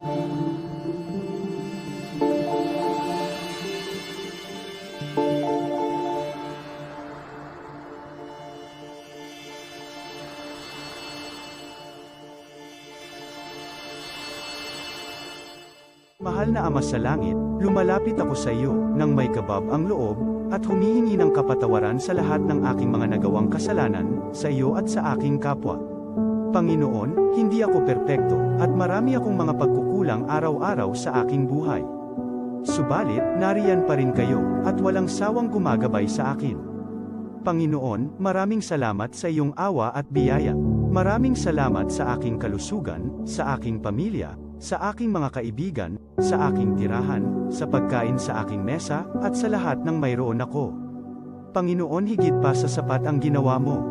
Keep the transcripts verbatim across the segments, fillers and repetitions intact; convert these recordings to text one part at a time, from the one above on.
Mahal na Ama sa Langit, lumalapit ako sa iyo nang may kabab ang loob, at humihingi ng kapatawaran sa lahat ng aking mga nagawang kasalanan, sa iyo at sa aking kapwa. Panginoon, hindi ako perpekto, at marami akong mga pagkukulang araw-araw sa aking buhay. Subalit, nariyan pa rin kayo, at walang sawang gumagabay sa akin. Panginoon, maraming salamat sa iyong awa at biyaya. Maraming salamat sa aking kalusugan, sa aking pamilya, sa aking mga kaibigan, sa aking tirahan, sa pagkain sa aking mesa, at sa lahat ng mayroon ako. Panginoon, higit pa sa sapat ang ginawa mo.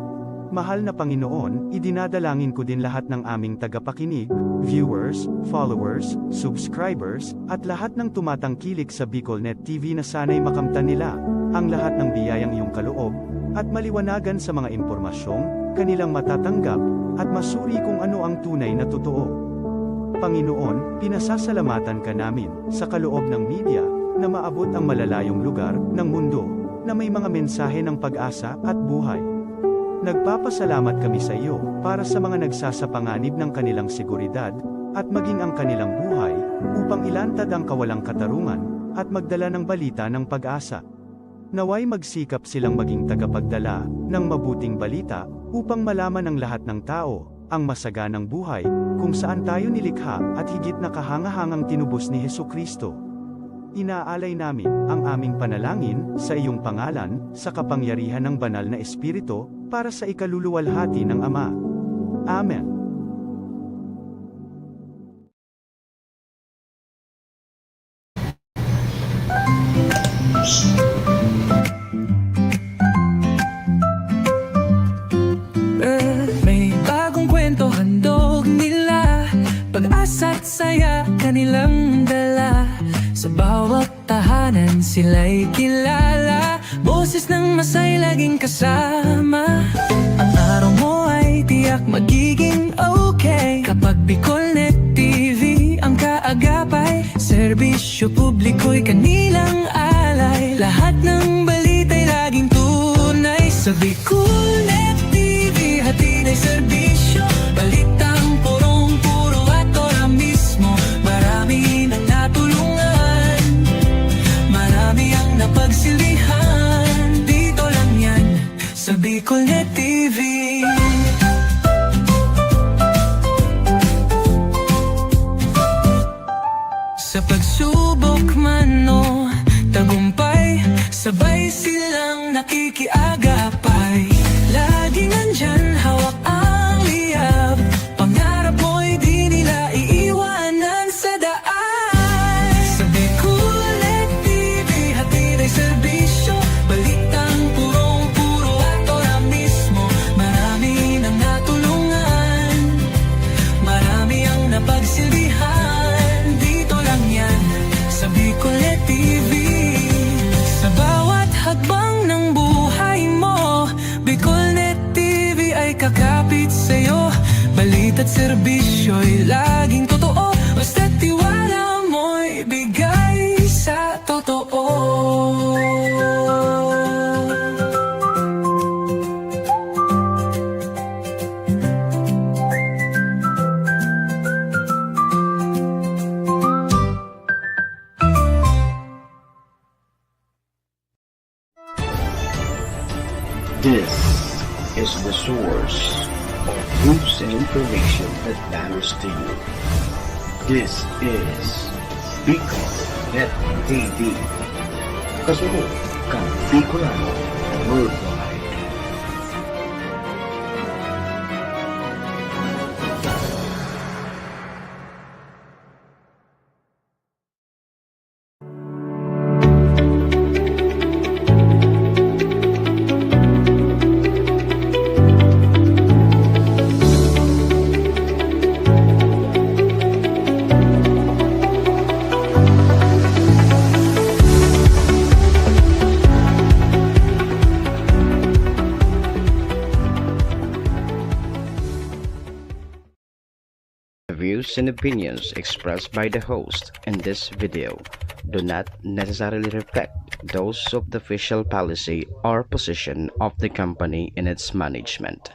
Mahal na Panginoon, idinadalangin ko din lahat ng aming tagapakinig, viewers, followers, subscribers, at lahat ng tumatangkilik sa BicolNet T V na sana'y makamtan nila ang lahat ng biyayang iyong kaloob, at maliwanagan sa mga impormasyong kanilang matatanggap, at masuri kung ano ang tunay na totoo. Panginoon, pinasasalamatan ka namin sa kaloob ng media na maabot ang malalayong lugar ng mundo na may mga mensahe ng pag-asa at buhay. Nagpapasalamat kami sa iyo para sa mga nagsasapanganib ng kanilang seguridad at maging ang kanilang buhay upang ilantad ang kawalang katarungan at magdala ng balita ng pag-asa. Naway magsikap silang maging tagapagdala ng mabuting balita upang malaman ng lahat ng tao ang masaganang buhay kung saan tayo nilikha at higit na kahangahangang tinubos ni Jesu-Cristo. Inaalay namin ang aming panalangin sa iyong pangalan, sa kapangyarihan ng Banal na Espiritu, para sa ikaluluwalhati ng Ama. Amen. May bagong kwento handog nila, pag-asa't saya kanilang dala. Sa bawat tahanan sila'y kilala, boses ng masay laging kasama. Ang araw mo ay tiyak magiging okay kapag BicolNet T V ang kaagapay. Serbisyo publiko'y kanilang alay, lahat ng balita'y laging tunay. Sa BicolNet T V, hatid ay serbisyo, balitang purong-puro at ora mismo. Marami nang natulungan, marami ang napagsilbihan. Dito lang yan, sa BicolNet T V. Sa pagsubok man o tagumpay, sabay silang nakikiagapay. Laging nandyan, hawak ang liyab, pangarap mo'y di nila iiwanan sa daan. Sa BicolNet T V, hatid ay serbisyo, balitang purong-puro at ora mismo. Marami nang natulungan, marami ang napagsilbihan. Dito lang yan, sa BicolNet T V. Sa bawat hakbang ng buhay mo, BicolNet T V ay kakapit sa'yo. Balita't serbisyo'y laging totoo, basta't tiwala mo'y bigay sa totoo. This is the source of news and information that matters to you. This is Bicol Net T V. Kasunod kan Bicolano Worldwide. Views and opinions expressed by the host in this video do not necessarily reflect those of the official policy or position of the company and its management.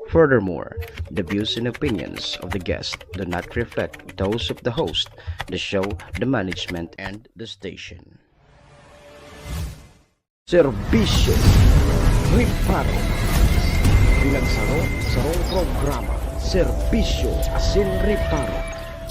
Furthermore, the views and opinions of the guest do not reflect those of the host, the show, the management, and the station. Serbisyo, reparo. Pinagsaro sa sarong programa, serbisyo asin reparo.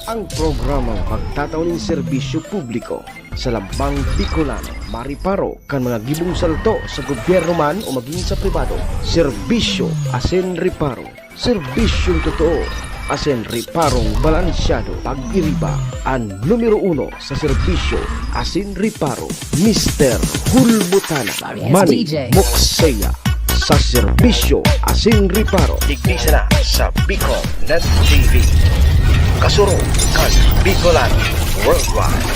Ang programang magtatao nin serbisyo publiko sa lambang Bicolano, mareparo kan mga gibong salto sa gobyerno man o magin sa pribado. Serbisyo asin reparo. Serbisyong totoo asin reparong balansyado. Pag-iriba, an numero uno sa serbisyo asin reparo, Mister Hulbutana. Manny Moksea sa serbisyo asin reparo. Digdi sana sa Bicol Net T V. Kasurog kan Bicolano Worldwide.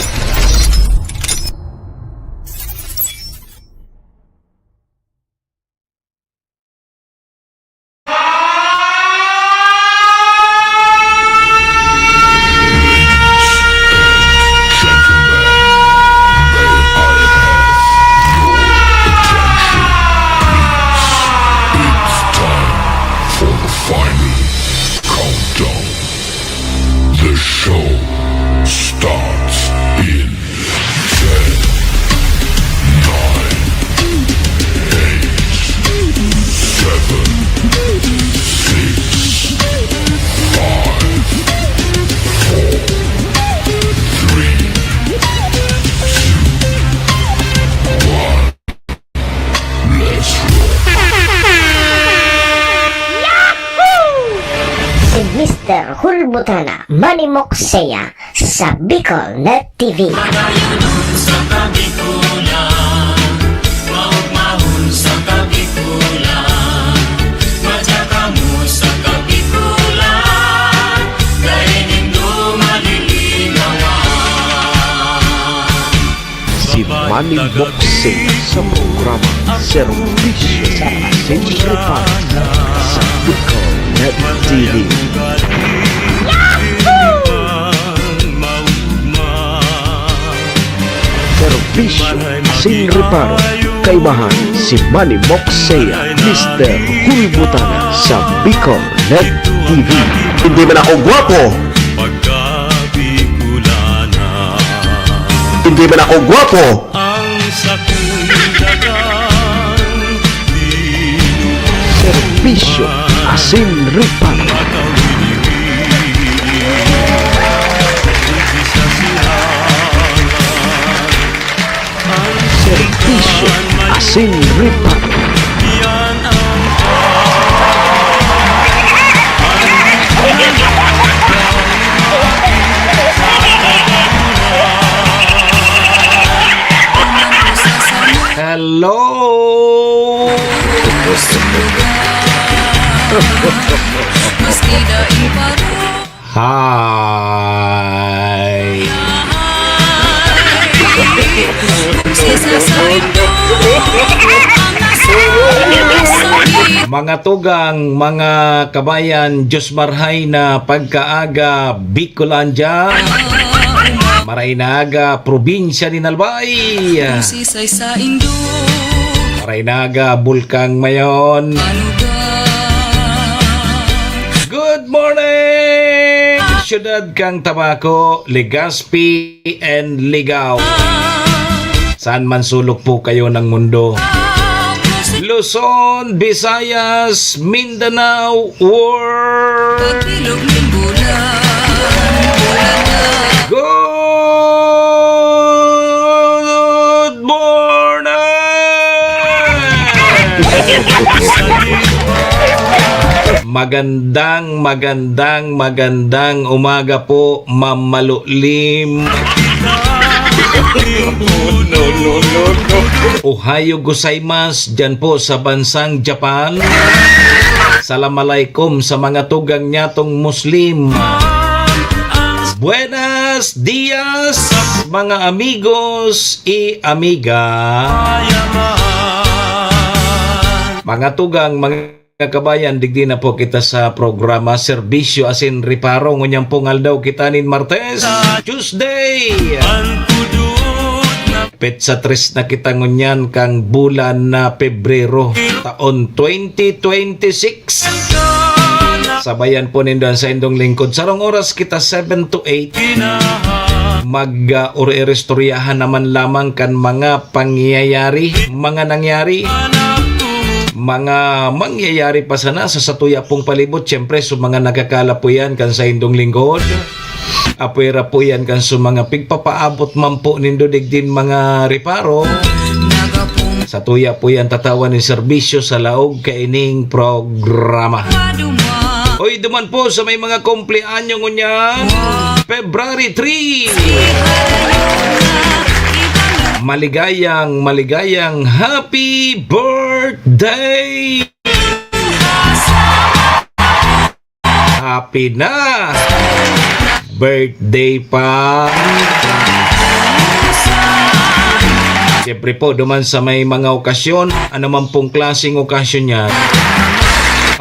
It's time for the final countdown. The show starts in ten, nine, eight, seven, six, five, four, three, two, one. Let's rock. Si Mister Hulbutana, Manny Moksea, sa Bicol Net T V. Madayon sa Kabikulan, maugmahon sa Kabikulan, madya kamo sa Kabikulan, dai nindo malilinawan. Si Manny Moksea sa programa Serbisyo asin Reparo sa Bicol Net T V. Serbisyo asin reparo, kaibahan si Manny Moksea, Mister Hulbutana sa Bicol Net T V. Hindi man ako gwapo. Hindi man ako gwapo. Serbisyo asin reparo. Serbisyo asin reparo. Hello! Hi! Mga tugang, mga kabayan, Diyos marhay na pagkaaga, Bicolandia. Maray na aga, probinsya nin Albay. Maray na aga, Bulkang Mayon. Good morning, Syudad kan Tabaco, Legazpi, and Ligao. Saan man sulok po kayo ng mundo. Luzon, Visayas, Mindanao, world. Good morning! Magandang, magandang, magandang umaga po, Ma'am Malulim. Ohayo gozaimasu, dyan po sa bansang Japan. Salam alaikum sa mga tugang nyatong Muslim. Buenas dias, mga amigos y amiga. Mga tugang, mga Mga kabayan, digdi na po kita sa programa Serbisyo asin Reparo. Ngunyan pong aldaw kita nin Martes, Tuesday. Petsa tres na kita ngunyan kang bulan na Pebrero, taon twenty twenty-six. Sabayan po nindo an saindong lingkod. Sarong oras kita, seven to eight. Mag, ah, uri-iristoryahan naman lamang kan mga pangyayari, mga nangyari, mga mangyayari pa sana sa satuya pong palibot. Siyempre, sa mga nagkakala po yan kan saindong lingkod. Apwera po yan kan sa mga pigpapaabot man po nindo digdin mga reparo. Satuya po yan tatawan nin serbisyo sa laog kaining programa. Hoy, duman po sa may mga kumpleanyo ngunyan, February three. Maligayang, maligayang happy birthday! Happy na birthday pa! Siyempre po, duman sa may mga okasyon, ano man pong klaseng okasyon yan.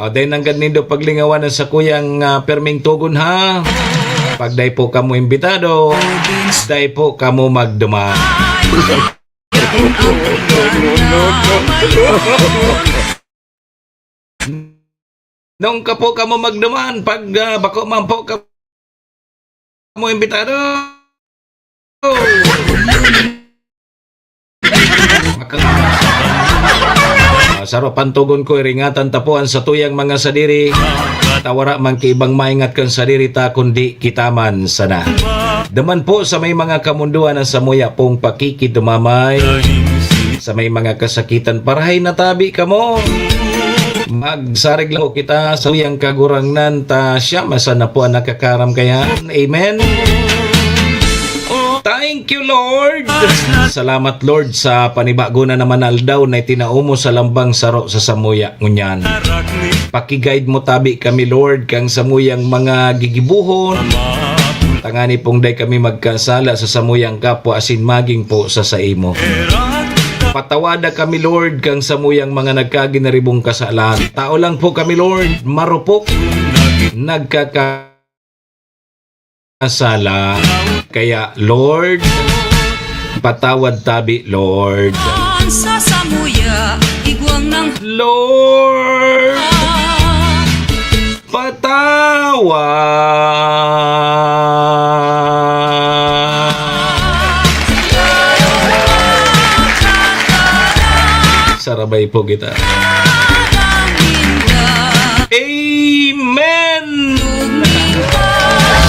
O, dahil nanggad nindo paglingawan ang sakuyang, ah, perming tugon, ha? Pag dai po kamo imbitado, dai po kamo magduman. Nung ka po kamo magduman, pag, ah, bako man po kamo imbitado. Maka-, Ah, saro pantogon ko, iringatan ta po an satuyang mga sadiri. Ta wara man ki ibang maingat kan sadiri ta, kundi kita man sana. Duman po sa may mga kamundoan na samuya pong pakikidumamay. Sa may mga kasakitan, parahay natabi kamo. Magsarig lang po kita sa tuyang Kagurangnan ta siya man sana po an nakakaram kaiyan. Amen. Thank you, Lord. Salamat, Lord, sa panibago na naman aldaw na itinao mo sa lambang saro sa samuya ngunyan. Paki-guide mo tabi kami, Lord, kang samuyang mga gigibohon. Tangani pong dai kami magkasala sa samuyang kapwa asin magin po sa saimo. Patawada kami, Lord, kang samuyang mga nagkaginaribong kasalan. Tao lang po kami, Lord, marupok, nagkaka-, sala. Kaya, Lord, patawad tabi, Lord. Sa samuya, igwang ng Lord, patawad. Sarabay po kita. Amen!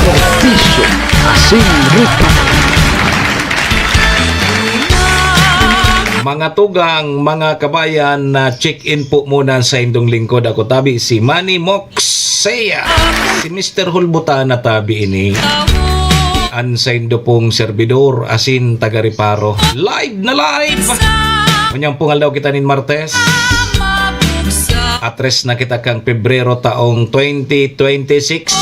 Serbisyo asin reparo. Mga tugang, mga kabayan, na check-in po muna sa indong lingkod. Ako tabi si Manny Moxea. Si Mister Hulbutana tabi ini. An saindo pong serbidor, asin taga-reparo. Live na live! Unyang pong aldaw kita nin Martes. Atres na kita kang Pebrero taong twenty twenty-six.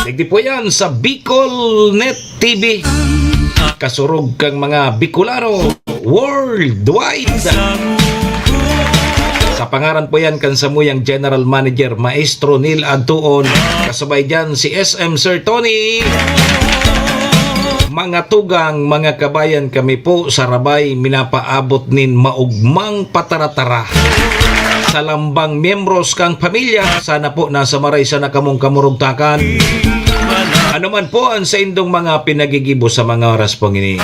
Digdi po yan sa Bicol Net T V. Kasurog kang mga Bicolano worldwide. Sa pangaran po yan kan samuyang General Manager, Maestro Neil Adtuon. Kasabay dyan si S M Sir Tony. Mga tugang, mga kabayan, kami po sa Rabay minapaabot nin maugmang pataratara sa lambang miyembros kang pamilya. Sana po nasa maray sana kamong kamurugtakan. Ano man po ang saindong mga pinagigibo sa mga oras pong ini.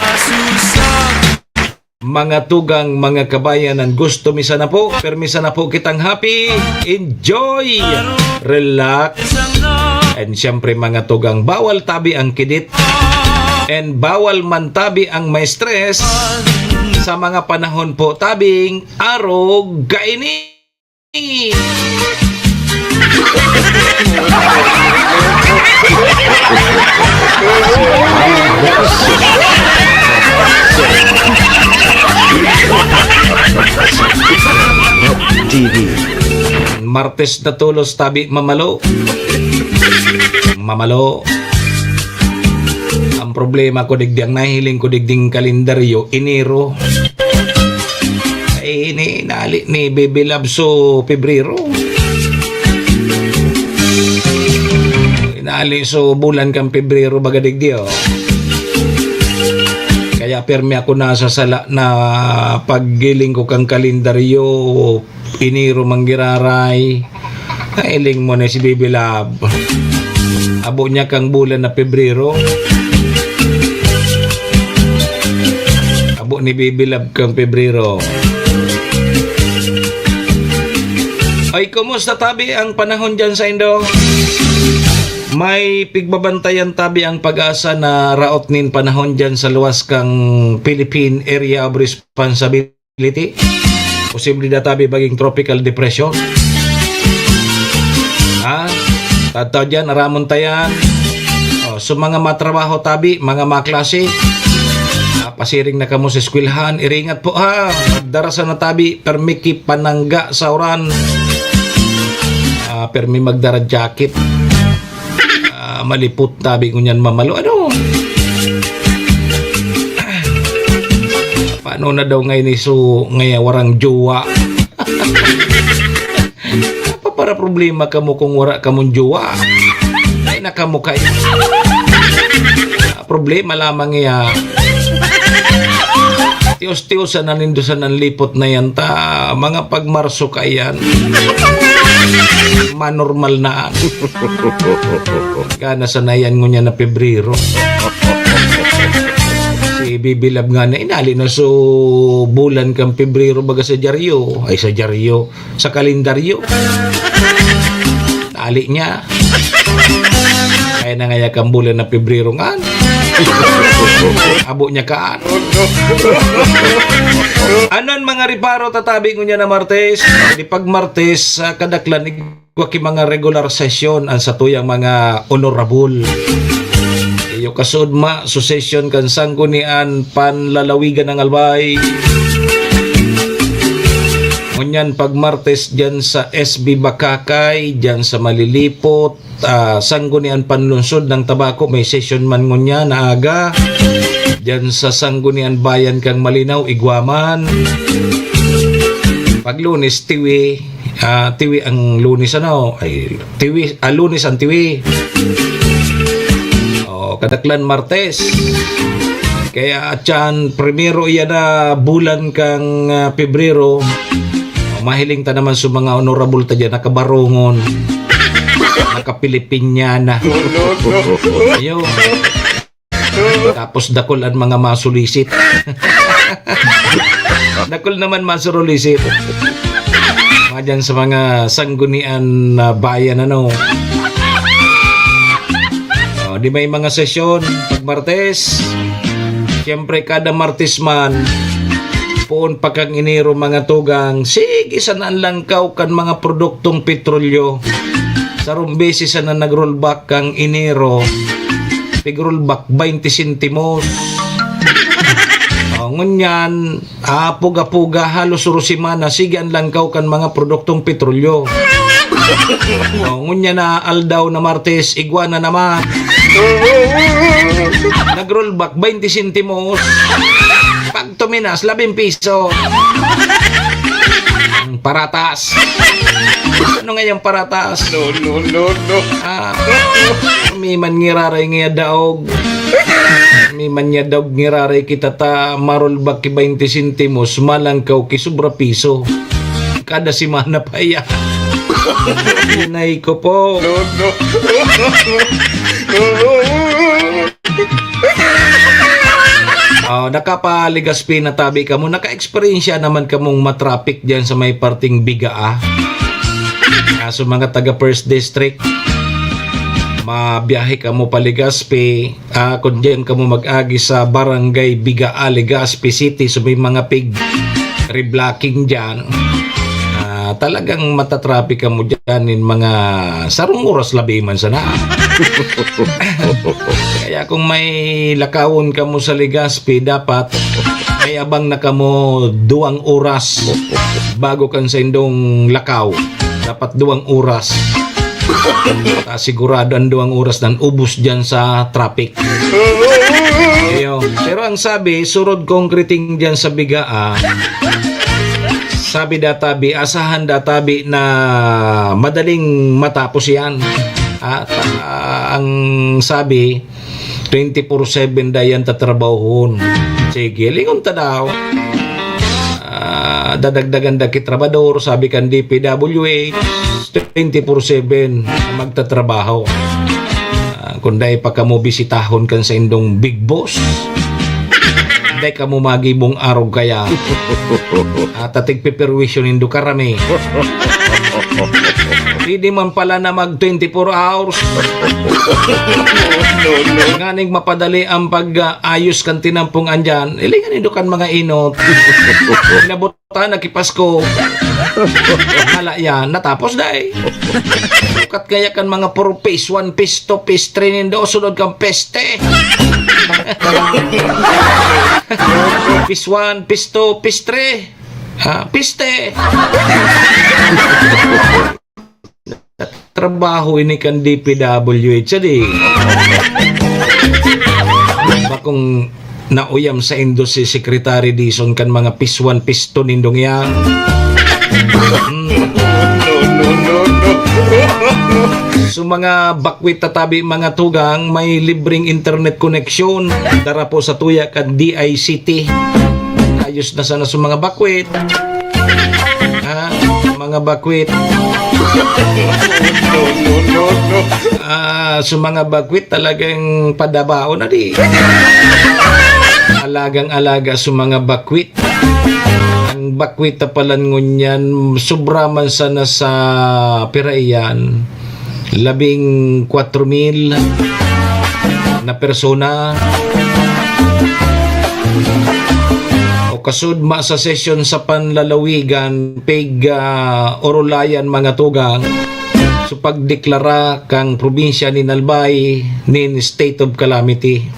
Mga tugang, mga kabayan, an gusto mi sana po, permi sana po kitang happy, enjoy, relax. And siyempre, mga tugang, bawal tabi ang kidit. And bawal man tabi ang ma-stress sa mga panahon po tabing arog kaini. T V. Martes na tolos tabi mamalo. Mamalo. Ang problema ko, digdi ang nahiling ko, digding kalendaryo, Enero. Ay, ini, nali ni Baby Love so Pebrero. ali so bulan kan Pebrero baga digdi, oh. Kaya pirmi ako nasa sala na paggiling ko kan kalendaryo, Enero man giraray. Nailing mo na si Baby Love. Abo niya kang bulan na Pebrero. Abo ni Baby Love kang Pebrero. Ay, kumusta tabi ang panahon dyan sa Indo? May pigbabantayan tabi ang PAGASA na raot nin panahon dyan sa luwas kang Philippine Area of Responsibility. Posible na tabi maging tropical depression. Ha? Tataw dyan, aramon ta yan. Oh, so mga matrabaho tabi, mga maklase, ah, pasiring na kamo sa eskwelahan, iringat po ha. Magdara sa natabi, permi ki panangga sa uran. Ah, permi magdara jacket. Ah, malipot tabi ngunyan mamalo. Ano? Paano na daw ngayon iso ngaya warang jowa? Apa para problema kamo kung wara kamong jowa? Ay, na kamo kay. Ah, problema lamang iya. Tios-tios sa nanindosan ang lipot na yan ta. Mga pagmarso ka yan. Manormal na. Gana sana yan ngunyan na Pebrero. Si Bibi Love nga na inali na so bulan kan Pebrero baga sa dyaryo. Ay, sa dyaryo. Sa kalendaryo. Nali niya. Kaya na ngaya kang bulan na Pebrero nga. Abo niya kaan. Ano ang mga reparo tatabi ngunyan na Martes? Di pag Martes, sa kadaklan, igwa ki mga regular session ang satuyang mga honorable. Iyo kasudma, so session kan Sanggunian Panlalawigan ng Albay. Ngunyan pag Martes dyan sa S B Bakakay, dyan sa Malilipot, ah, Sanggunian Panlungsod ng Tabaco, may session man ngunyan na aga. Dyan sa Sanggunian Bayan kang Malinaw, igwa man. Pag Lunes, Tiwi. Ah, Tiwi ang Lunes, ano? Ay, Tiwi, ah, Lunes ang Tiwi. Oh, kadaklan Martes. Kaya atyan, primero iyan na bulan kang, ah, Pebrero. Oh, mahiling ta naman sa mga honorable ta dyan, nakabarongon. Nakapilipinyana. Ayo. Tapos dakul ang mga masulisit. Dakul naman masurulisit. Mga dyan sa mga sanggunian na bayan, ano. Oh, di may mga sesyon pag Martes. Siyempre, kada Martes man, poon pa kang Enero, mga tugang, sige sana ang langkaw kan mga produktong petrolyo. Sarong beses sana nag-rollback kang Enero, pig-rollback, baynte sentimos. Oh, ngunyan, apuga-puga, halos suro semana, sige ang langkaw kan mga produktong petrolyo. Oh, ngunyan na aldaw na Martes, igwa na naman. Nag-rollback, baynte sentimos. Pag tuminas, labing piso. Ang paratas. Ano nga yung paratas? No, no, no, no. Ah, may man ngiraray nga daog. May man nga daog ngiraray kita ta marulbak ki baynte sentimos, malangkaw ki sobra piso. Kada semana pa iya. Inay ko po. No, no. Oh, nakapaligas pinatabi kamo. Naka-eksperyensya naman kamong matraffic diyan sa may parting Bigaa. Ah, so mga taga First District, mabiyahe kamo pa Legazpi. Ah, kung diyan kamo mag-agi sa Barangay Bigaa, Legazpi City, so may mga pig reblocking diyan. Ah, talagang matatraffic kamo diyan in mga sarong oras labi man sana. Kaya kung may lakawon kamo sa Legazpi, dapat may abang na kamo duwang oras bago kan saindong lakaw. Dapat duwang oras. Kasigurado ang duwang oras nan ubos diyan sa traffic. Iyo. Pero ang sabi, surod concreting diyan sa Bigaa, sabi databi, asahan databi na madaling matapos yan. Ah, ta-, ang sabi, twenty-four seven dayan tatrabahon. Sige, lingon ta daw. Ah, dadagdagan da ki trabador, sabi kan D P W H, twenty-four seven na magtatrabaho. Ah, kung dai pa kamo bisitahon kan saindong big boss, dai kamo magibong arog kaya. At atig piperwisyo nindo karami. Pwede man pala na mag twenty-four hours. Nganing mapadali ang pag-ayos kan tinampong andyan, ilingan nindo kan mga inot. Inabot ta, nagkipasko. Hala yan, natapos na eh. Sukat kaya kan mga puro phase one, phase two, phase three nindo, sunod kang peste. Phase one, phase two, phase three. Ha, peste. Trabaho ini kan D P W H, adi. Bakong nauyam saindo si Secretary Dizon kan mga phase one, phase two nindong iyan. Hmm. So, mga bakwit tatabi, mga tugang, may libreng internet connection. Dara po sa tuya kan D I C T. Ayos na sana sa mga bakwit. Ha? Mga bakwit. Ah, sa mga bakwit talagang padabaon na di. Alagang-alaga sa mga bakwit. Ang bakwit na palan ngunyan, sobra man sana sa pira iyan, labing kwatro mil na persona. O kasudma sa sesyon sa panlalawigan, pig, ah, orulayan, mga tugang, sa pagdeklara kang probinsya nin Albay nin state of calamity.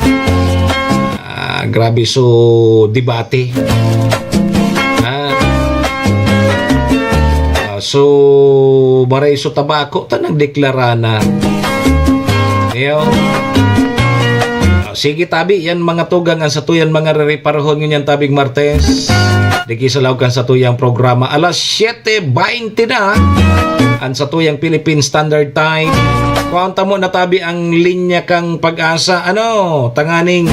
Ah, grabe so debate. Ah. Ah, so, maray so tabako ta nagdeklara na. Iyo. Ah, sige, tabi, yan mga tugang, ang satuyang mga rereparahon ngunyan tabing Martes. Digi sa laog kan satuyang programa. Alas siyete baynte na, ang satuyang Philippine Standard Time. Kuhaan ta mo na tabi ang linya kang Pag-asa. Ano? Tanganing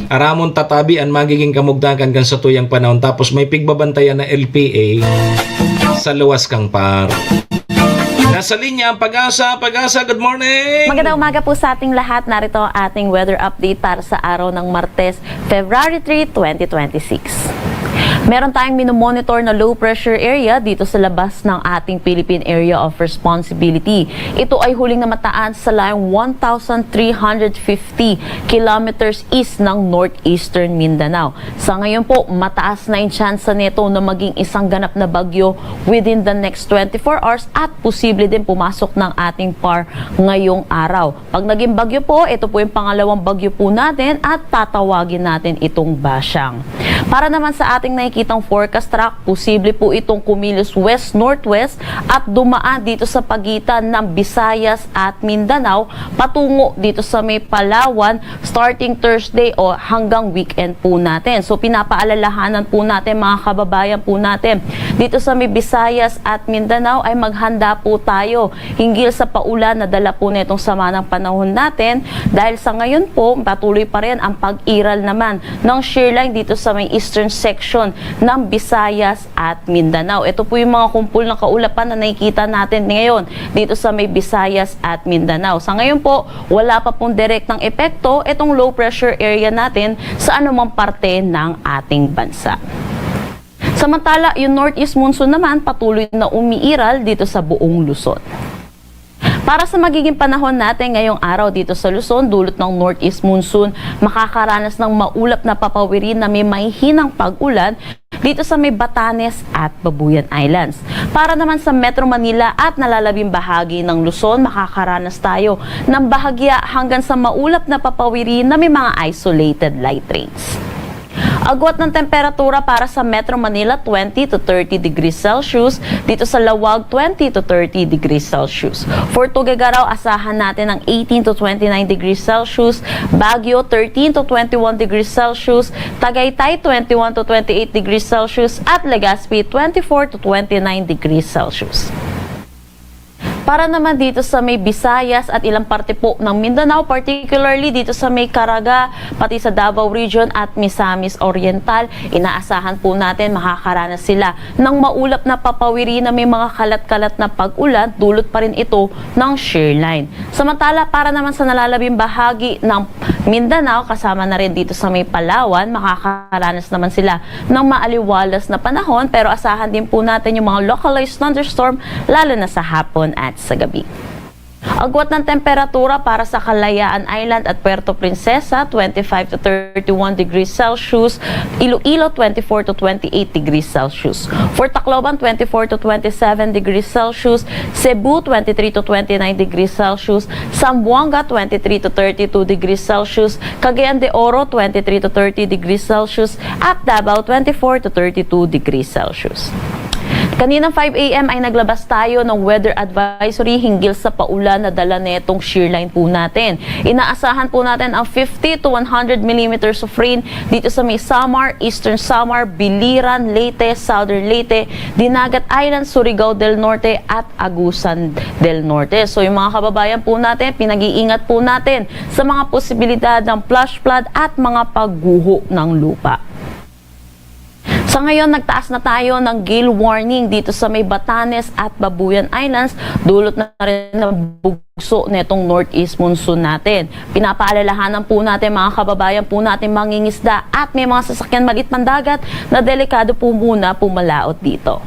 aramon ta tabi ang magiging kamugtakan kan satuyang panahon. Tapos may pigbabantayan na L P A sa luwas kang par. Nasa linya ang Pag-asa. Pag-asa, good morning! Magandang umaga po sa ating lahat. Narito ang ating weather update para sa araw ng Martes, February three, twenty twenty-six. Meron tayong minomonitor na low pressure area dito sa labas ng ating Philippine Area of Responsibility. Ito ay huling namataan sa layong one thousand three hundred fifty kilometers east ng northeastern Mindanao. Sa ngayon po, mataas na ang tsansa nito na maging isang ganap na bagyo within the next twenty-four hours at posible din pumasok ng ating par ngayong araw. Pag naging bagyo po, ito po yung pangalawang bagyo po natin at tatawagin natin itong Basyang. Para naman sa ating nakikitang forecast track, posible po itong kumilos west-northwest at dumaan dito sa pagitan ng Visayas at Mindanao patungo dito sa may Palawan starting Thursday o hanggang weekend po natin. So, pinapaalalahanan po natin, mga kababayan po natin, dito sa may Visayas at Mindanao ay maghanda po tayo hinggil sa paulan na dala po netong sama ng panahon natin, dahil sa ngayon po, patuloy pa rin ang pag-iral naman ng shear line dito sa may eastern section ng Visayas at Mindanao. Ito po yung mga kumpol na kaulapan na nakikita natin ngayon dito sa may Visayas at Mindanao. Sa ngayon po, wala pa pong direktang epekto itong low pressure area natin sa anumang parte ng ating bansa. Samantala, yung northeast monsoon naman patuloy na umiiral dito sa buong Luzon. Para sa magiging panahon natin ngayong araw dito sa Luzon, dulot ng northeast monsoon, makakaranas ng maulap na papawiri na may mahihinang pag-ulan dito sa may Batanes at Babuyan Islands. Para naman sa Metro Manila at nalalabing bahagi ng Luzon, makakaranas tayo ng bahagya hanggang sa maulap na papawiri na may mga isolated light rains. Agwat ng temperatura para sa Metro Manila, twenty to thirty degrees Celsius. Dito sa Laoag, twenty to thirty degrees Celsius. For Tuguegarao, asahan natin ang eighteen to twenty-nine degrees Celsius. Baguio, thirteen to twenty-one degrees Celsius. Tagaytay, twenty-one to twenty-eight degrees Celsius. At Legazpi, twenty-four to twenty-nine degrees Celsius. Para naman dito sa may Visayas at ilang parte po ng Mindanao, particularly dito sa may Caraga, pati sa Davao Region at Misamis Oriental, inaasahan po natin makakaranas sila ng maulap na papawiri na may mga kalat-kalat na pag-ulan, dulot pa rin ito ng shear line. Samantala, para naman sa nalalabing bahagi ng Mindanao, kasama na rin dito sa may Palawan, makakaranas naman sila ng maaliwalas na panahon, pero asahan din po natin yung mga localized thunderstorm, lalo na sa hapon at sa gabi. Agwat ng temperatura para sa Kalayaan Island at Puerto Princesa, twenty-five to thirty-one degrees Celsius, Iloilo, twenty-four to twenty-eight degrees Celsius. For Tacloban, twenty-four to twenty-seven degrees Celsius, Cebu, twenty-three to twenty-nine degrees Celsius, Zamboanga, twenty-three to thirty-two degrees Celsius, Cagayan de Oro, twenty-three to thirty degrees Celsius, at Davao, twenty-four to thirty-two degrees Celsius. Kaninang five a m ay naglabas tayo ng weather advisory hinggil sa paulan na dala netong shear line po natin. Inaasahan po natin ang fifty to one hundred millimeters of rain dito sa may Samar, Eastern Samar, Biliran, Leyte, Southern Leyte, Dinagat Island, Surigao del Norte at Agusan del Norte. So, yung mga kababayan po natin, pinag-iingat po natin sa mga posibilidad ng flash flood at mga pagguho ng lupa. Sa ngayon, nagtaas na tayo ng gale warning dito sa may Batanes at Babuyan Islands, dulot na rin ng bugso netong northeast monsoon natin. Pinapaalalahanan po natin mga kababayan po natin mangingisda at may mga sasakyan maliit pandagat na delikado po muna pumalaot dito.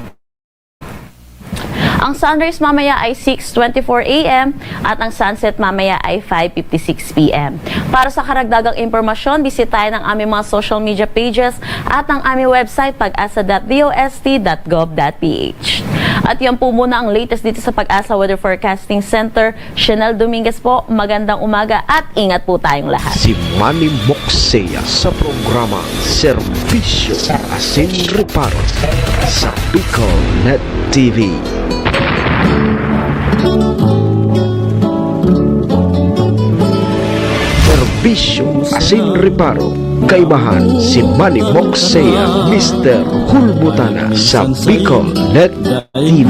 Ang sunrise mamaya ay six twenty-four a m at ang sunset mamaya ay five fifty-six p m. Para sa karagdagang impormasyon, bisitahin ang aming mga social media pages at ang aming website, pag asa dot d o s t dot gov dot p h. At yan po muna ang latest dito sa Pag-asa Weather Forecasting Center. Chanel Dominguez po, magandang umaga at ingat po tayong lahat. Si Manny Moxea sa programa Serbisyo Asin Reparo sa Bicol Net T V. Serbisyo Asin Reparo, kaibahan si Manny Moxea, Mister Hulbutana sa Bicol Net T V.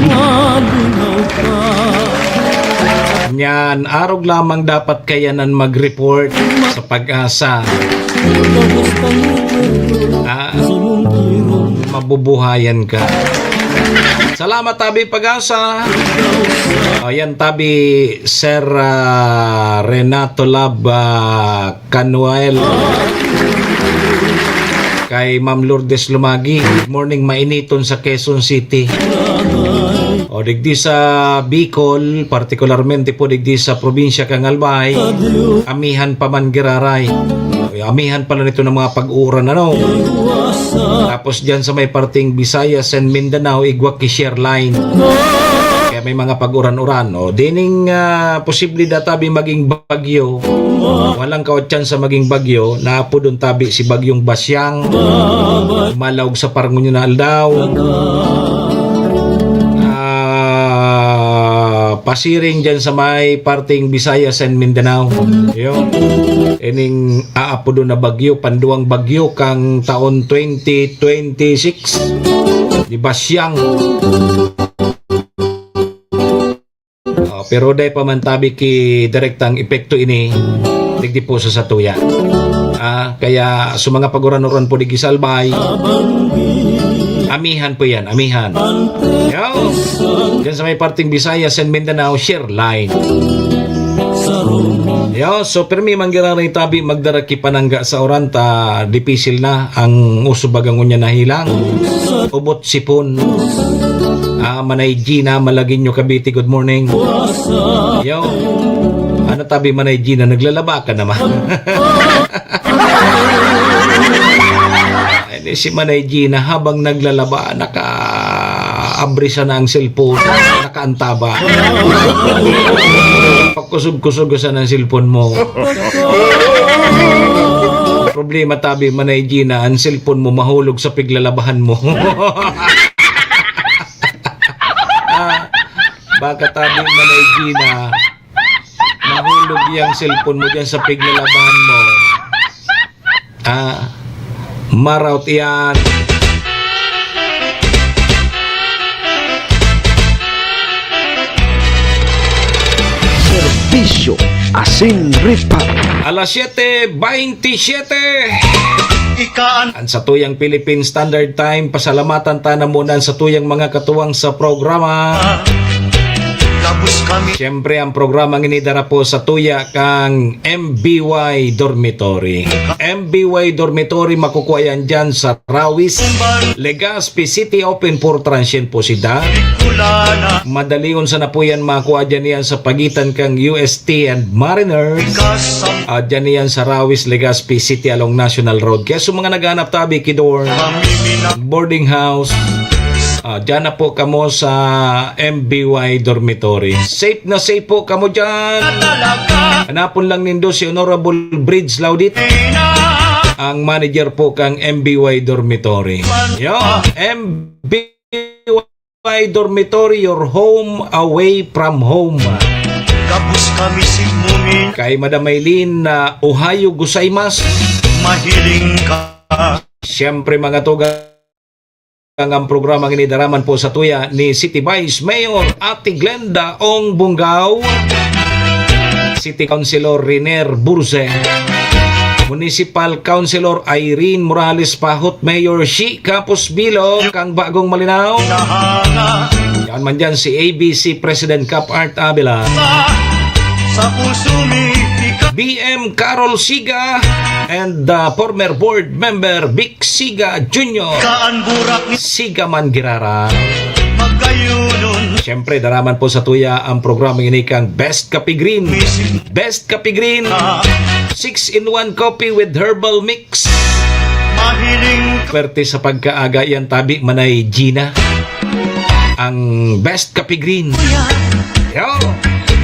Nyan, arog lamang dapat kayanan mag-report sa Pag-asa. Ah, mabubuhayan ka. Salamat, Tabi Pag-asa. Ayan, Tabi Sir, ah, Renato Lab, ah, Canuel. Kay Ma'am Lourdes Lumagi, good morning, mainiton sa Quezon City. O, digdi sa Bicol, partikularmente po digdi sa probinsya kan Albay, amihan pa man giraray. Amihan pala nito ng mga pag-uuran, ano? Tapos dyan sa may parting Visayas and Mindanao, igwa ki shear line. Kaya may mga pag-uran-uran. O, dining, ah, posible da tabi maging bagyo. Walang kawatsan sa maging bagyo, naapodon tabi si Bagyong Basyang. Malaog sa parangon na aldaw. Ah, pasiring dyan sa may parting Visayas and Mindanao. Yun. Ining aapodon na bagyo, panduwang bagyo kang taon twenty twenty-six. Di Basyang. Oh, pero dai pa man tabi ki direktang epekto ini, digdi po sa satuya. Ah, kaya sa mga pag-uran-uran po digdi sa Albay, amihan po yan, amihan. Yo! Diyan sa may parting Visayas and Mindanao, shear line. Yo, so pirmi man giraray tabi magdara ki panangga sa uran ta dipisil na ang uso baga ngunyan na hilang. Ubot sipon. Ah, Manay Gina, Malagueño, Cavite, good morning. Yo. Ano tabi, Manay Gina, naglalaba ka naman? Ay, si Manay Gina, habang naglalaba, naka-abri sana ang cellphone, nakaantaba. Pakusog-kusog sana ang cellphone mo. Problema tabi, Manay Gina, ang cellphone mo mahulog sa piglalabahan mo. Ah, baka tabi, Manay Gina, mahulog yang cellphone mo dyan sa piglalabahan mo. Ah, maraot yan. Isyo, asin ripa. Alas siyete bentisiete. Ikaan. An satuyang Philippine Standard Time, pasalamatan ta na muna an satuyang mga katuwang sa programa. Tapos kami. Siyempre, ang programa ngini dara po sa tuya kang M B Y Dormitory. M B Y Dormitory, makukuha yan dyan sa Rawis, Legazpi City. Open for transient po sida. Madalion sana po yan makuha dyan yan sa pagitan kang U S T and Mariners. Ah, dyan yan sa Rawis, Legazpi City along National Road. Kaya sa mga naghahanap tabi, kidor, boarding house, ah, dyan na po kamo sa M B Y Dormitory. Safe na safe po kamo dyan. Hanapon lang nindo si Honorable Bridge Laudit, ang manager po kang M B Y Dormitory. Yo, M B Y Dormitory, your home away from home. Gabos kami si Mumin. Kay Madam Maylene na Ohio Gozaimasu. Mahiling ka. Siyempre, mga tugang, ang programa ngini dara man po sa tuya ni City Vice Mayor Ate Glenda Ong Bungao, City Councilor Riner Burse, Municipal Councilor Irene Morales Pahot, Mayor Shi Capos Bilo, kang Bagong Malinao. Yan man dyan si A B C President Cap Art Avila. Sa puso mi, ikaw. B M Carol Siga and, uh, former board member Vic Siga Junior. Kaan burak ni Siga man girara. Magkayunon. Siyempre, dara man po sa tuya ang programa ini kang Best Kape Green. Best Kape Green. Six-in-one coffee with herbal mix. Mahiling. Pwerte sa pagkaaga yan, tabi manay Gina. Ang Best Kape Green. Yo!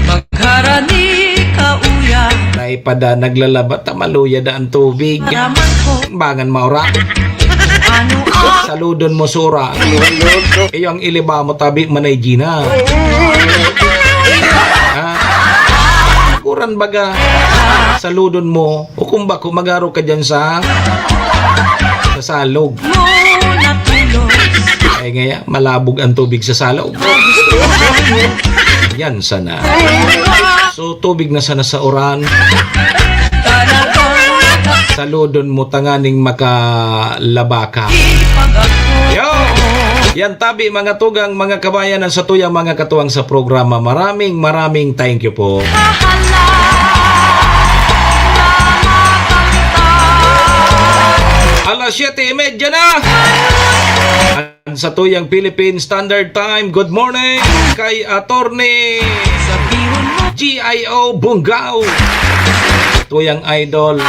Magharani ka, uya. Dai pa da naglalaba ta maluya da ang tubig. Maraman ko. Bangan maura. Ano ang Saludon mo sura. Iyo ang iliba mo tabi manay Gina. Ha? Kuran baga. Saludon mo. O kung bako, magaro ka dyan sa, sa salog. Mo natulog. Ay, ngaya, malabog ang tubig sa salog. Yan sana. So, tubig na sana sa uran. Saludon mo tanganing makalaba ka. Yo! Yan tabi, mga tugang, mga kabayan, ang satuyang mga katuwang sa programa. Maraming, maraming thank you po. Alas siyete y media na. Ang satuyang Philippine Standard Time. Good morning kay Attorney G I O Bungao. Tuyang idol.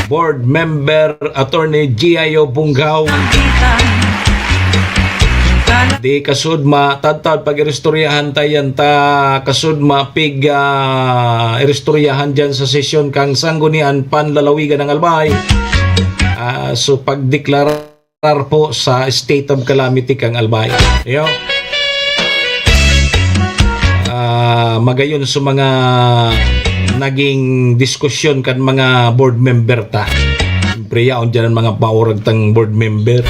Board member, Attorney G I O Bungao. Di kasudma, tadtad pag-iristoryahan tayan ta, kasudma, pig, ah, iristoryahan dyan sa sesyon kang Sanggunian Panlalawigan ng Albay. Ah, so, pagdeklarar po sa state of calamity kang Albay. Yo. Ah, magayon sa mga naging diskusyon kan mga board member ta. Siyempre, yaon dyan ang mga paurag tang board member.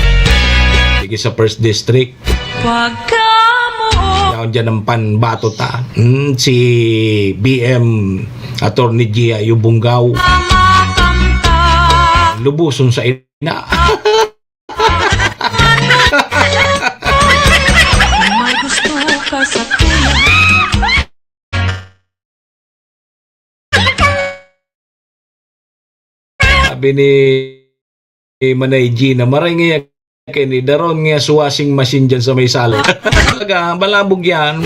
Sige sa first district. Pagkamuot. Yaon dyan ang panbato ta. Hmm, si B M Attorney Gia Yubunggaw. Makamta. Lubuson sa ina. May gusto ka sa tuya. Sabi ni, ni Manay Gina, maray nga yan, kaya ni Daron nga sa washing machine dyan sa may sala. Talaga, malabog yan.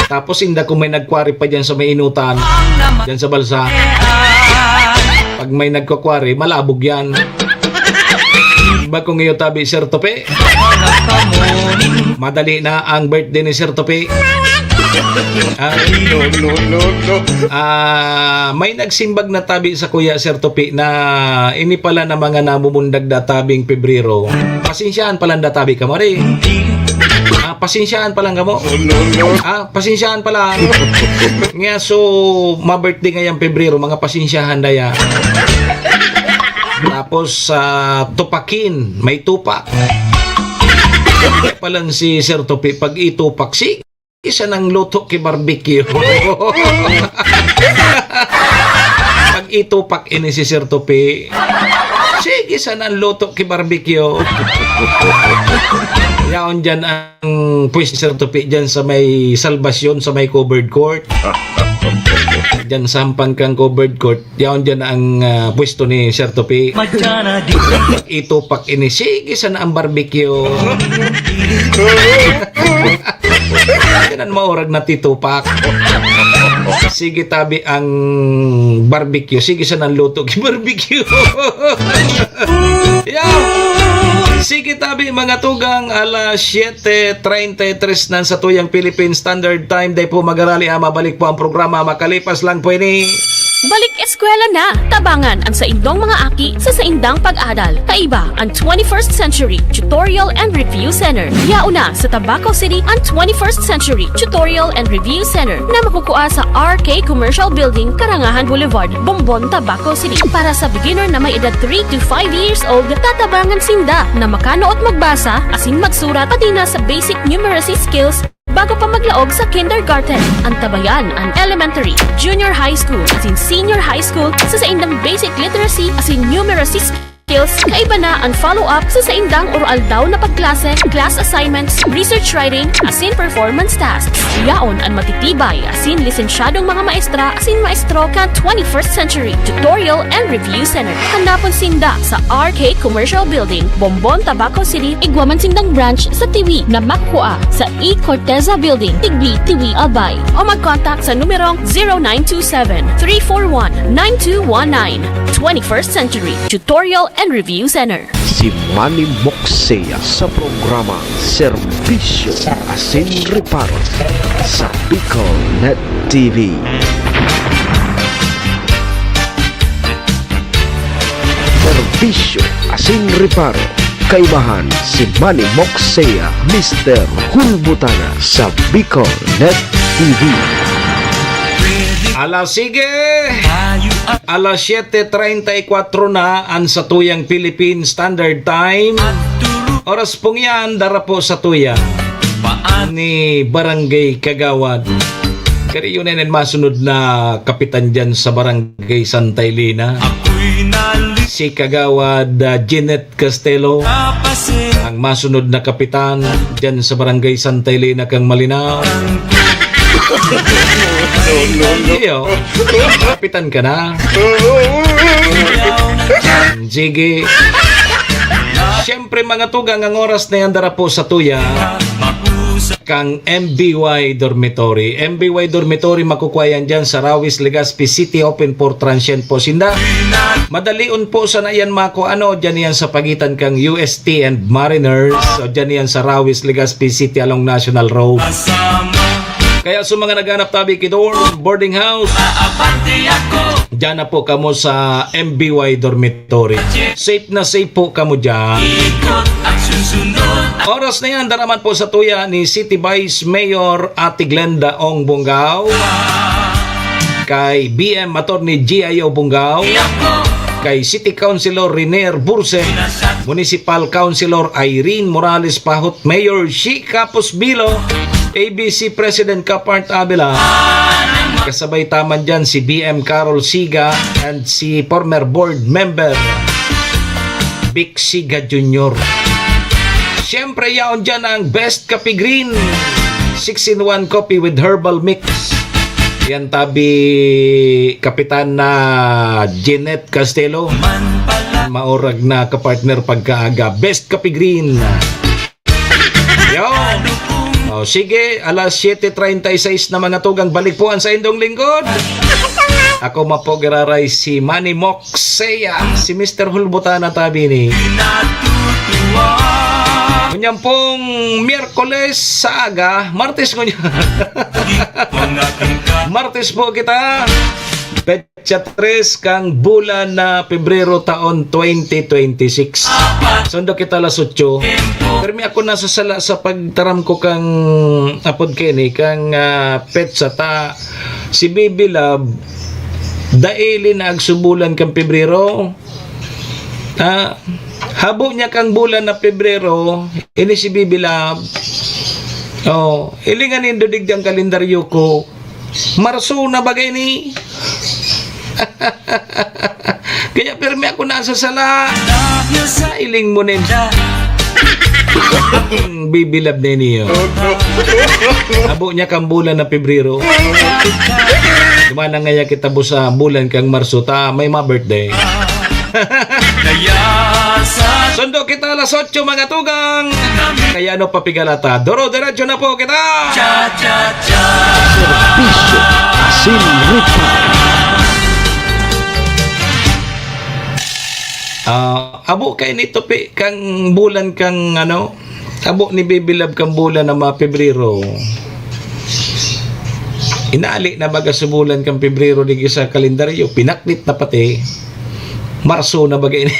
Tapos inda kung may nagkwari pa dyan sa may inutan, dyan sa balsa. Pag may nagkukwari, malabog yan. Iba kung iyo tabi, Sir Tope. Madali na ang birthday ni Sir Tope. Ah, no, no, no, no. Ah, may nagsimbag na tabi sa kuya Sir Tope na ini pala na mga namumundag da tabing Pebrero. Pasensyahan pala da tabi ka, Mare. Ah, pasensyahan pa lang kamo. No, no, no. Ah, pasensyahan pa lang. Nga, so, ma-birthday ngayang Pebrero, mga pasensyahan daya. Tapos, sa tupakin, may tupak. Palan si Sir Topi, pag itupak si Sige sanang luto ki barbecue. Pag-itupak ini si Sir Tupi. Sige sanang luto ki barbecue. Yaon dyan ang pwesto ni Sir Tupi dyan sa may Salvacion, sa may covered court. Dyan sa hampan kang covered court. Yaon dyan ang, ah, pwesto ni Sir Tupi. Itupak ini. Sige sana ang barbecue. Yan ang maurag na titupak. Sige tabi ang barbecue. Sige sana ang luto ki barbecue. Yo! Sige tabi, mga tugang, alas siyete treinta y tres na sa tuyang Philippine Standard Time. Dai po magarali, ha, mabalik po ang programa. Makalipas lang po ini. Balik eskwela na! Tabangan ang saindong mga aki sa saindang pag-adal. Kaiba ang twenty-first Century Tutorial and Review Center. Yaon na sa Tabaco City ang twenty-first Century Tutorial and Review Center na makukua sa R K Commercial Building, Karangahan Boulevard, Bombon, Tabaco City. Para sa beginner na may edad three to five years old, tatabangan sinda na makanuot magbasa asin magsurat, pati na sa basic numeracy skills bago pa maglaog sa kindergarten. Antabayan an elementary, junior high school, asin senior high school sa saindang basic literacy asin numeracy skills. Kaiba na an follow-up sa saindang oro-aldaw na pagklase, class assignments, research writing, asin performance tasks. Yaon an matitibay asin lisensyadong mga maestra asin maestro kan twenty-first Century Tutorial and Review Center. Hanapon sinda sa R K Commercial Building, Bombon, Tabaco City. Igwa man sindang branch sa Tiwi na makukua sa E Corteza Building, Tigbi, Tiwi, Albay. O mag-contact sa numerong zero nine two seven, three four one, nine two one nine. Twenty-first Century Tutorial and Review Center. Si Manny Moxea sa programa Serbisyo asin Reparo sa Bicol Net T V. Serbisyo asin Reparo. Kaibahan si Manny Moxea, Mister Hulbutana sa Bicol Net T V. Ala, sige! Alas siyete treinta y cuatro na an satuyang Philippine Standard Time. Oras pong yan, dara po satuya ni Barangay Kagawad. Kari yun na masunod na kapitan dyan sa Barangay Santa Elena. Si Kagawad, ah, Jeanette Castelo, ang masunod na kapitan dyan sa Barangay Santa Elena kang Malinao. Iyo, kapitan ka na. Sige. Siyempre, mga tugang, ang oras na yan, dara po satuya kang M B Y Dormitory. M B Y Dormitory, makukuha yan dyan sa Rawis, Legazpi City, open for transient po sinda. Madalion po sana yan makuha, ano, dyan yan sa pagitan kang U S T and Mariners. So, dyan yan sa Rawis, Legazpi City along National Road. Kaya sa mga naghanap tabi ki dorm, boarding house, dyan na po kamo sa M B Y Dormitory. Safe na safe po kamo dyan. Oras na yan, dara man po satuya ni City Vice Mayor Ate Glenda Ong Bongao, kay B M Attorney G I O Bongao, kay City Councilor Renier Burse, Municipal Councilor Irene Morales Pahot, Mayor Shi Capos Bilo, A B C President Kapart Abela, kasabay taman dyan si B M Carol Siga and si former board member Vic Siga Junior. Siyempre, yaon dyan ang Best Kape Green, six in one coffee with herbal mix. Yan tabi, Kapitan na Jeanette Castelo. Maurag na kapartner pagkaaga. Best Kape Green. Yo. O, sige, alas siyete treinta y seis na, mga tugang, balik po ang saindong lingkod. Ako man po giraray si Manny Moxea, si Mister Hulbutana tabi ni. Ngunyan pong Miyerkules sa aga, Martes ngunyan. Martes po kita. Petsa tres kang bulan na Pebrero taon twenty twenty-six. Sundo kita alas otso. Pero mi ako nasasala sa pagtaram ko kang apod kini, kang, ah, petsa ta. Si Bibi Love, daili na agsubulan kang Pebrero. Ah, habo niya kang bulan na Pebrero, ini si Bibi Love, Oh, hilinga nindo digdi an kalendaryo ko. Marso na ba ini? Kaya pirmi ako nasa sala. Nailing mo nin. Bibilab na niyo. Abo niya kang bulan na Pebrero. Dumana ngaya kita bo sa bulan kang Marso ta may ma-birthday. Sundo kita alas otso, mga tugang. Kaya ano pa pigalata? Duro diretso na po kita. Serbisyo Asin Rupa. Ah, abo kay nito pi kang bulan kang ano, abo ni Baby Love kang bulan na mga Pebrero. Inali na baga sa bulan kang Pebrero di sa kalendaryo, pinaklit na pati. Marso na baga ini.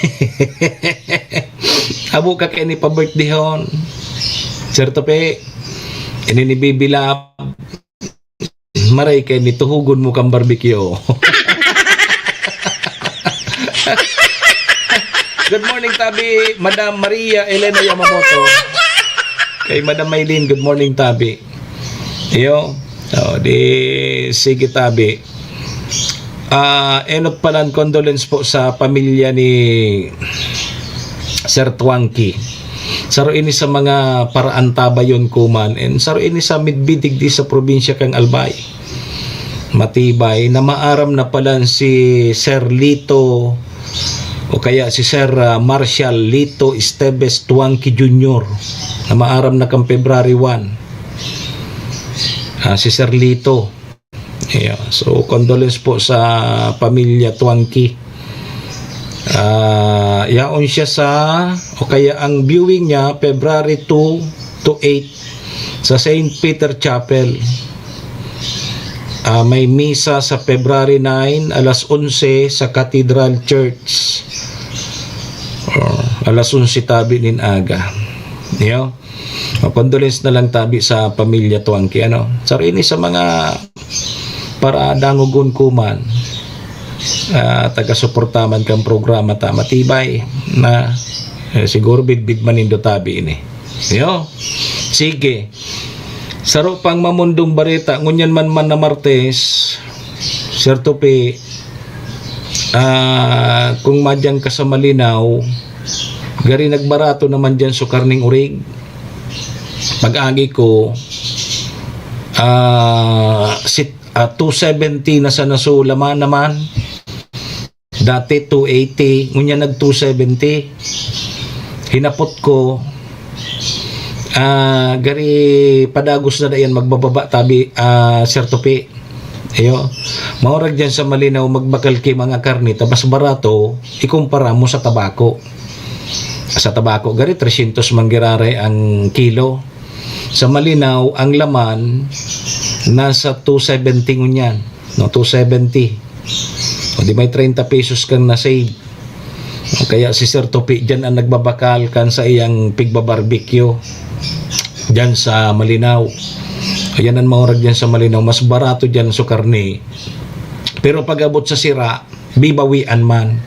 Abo ka kay ni pa-birthdayhon. Serto pe, ini ni Baby Love. Maray kay ni tuhugon mo kang barbecue. Good morning, tabi, Madam Maria Elena Yamamoto. Kay Madam Maylin, good morning, tabi. Iyo. Oh, di, sige, tabi. Ah, enot palan condolence po sa pamilya ni Sir Twangki. Saro ini sa mga paraan tabayon kuman, and saro ini sa midbidig di sa probinsya kang Albay. Matibay na maaram na palan si Sir Lito o kaya si Sir, ah, Marshall Lito Esteves Twangki Junior na maaram na kang February one. Ah, si Sir Lito. Yeah. So, condolence po sa pamilya Twangki. Ah, yaon siya sa, o kaya ang viewing niya, February two to eight sa Saint Peter Chapel. Ah, may misa sa February nine, alas onse sa Cathedral Church. Oh, alas onse tabi nin aga. Yo. Oh, condolence na lang tabi sa pamilya Twangki, ano. Saro ini sa mga para dangogon kuman. Ah, taga-suporta man kang programa ta, matibay na, eh, siguro bidbid man nindo tabi ini. Yo. Sige. Saro pang mamundong bareta, ngunyan man man na Martes, Sir Tupi, ah, kung madyan ka sa Malinaw, gari nagbarato naman dyan so karneng orig. Pag-agi ko, ah, sit-, ah, two seventy na sana so laman naman. Dati two eighty, ngunyan nag two seventy. Hinapot ko, ah, gari padagos na dayan magbababa tabi, ah, Sir Tupi. Iyo, maurag dyan sa Malinaw, magbakal ki mga karne, ta mas barato, ikumpara mo sa tabako. Sa tabako, gari, trescientos man giraray ang kilo. Sa Malinaw, ang laman, nasa two seventy ngunyan, no? Two seventy. O di may treinta pesos kang na-save. Kaya si Sir Tupi dyan ang nagbabakal kan sa iyang pigba-barbecue. Dyan sa Malinaw. Ayan ang maurag dyan sa Malinaw. Mas barato dyan so karne. Pero pag abot sa sira, bibawian man.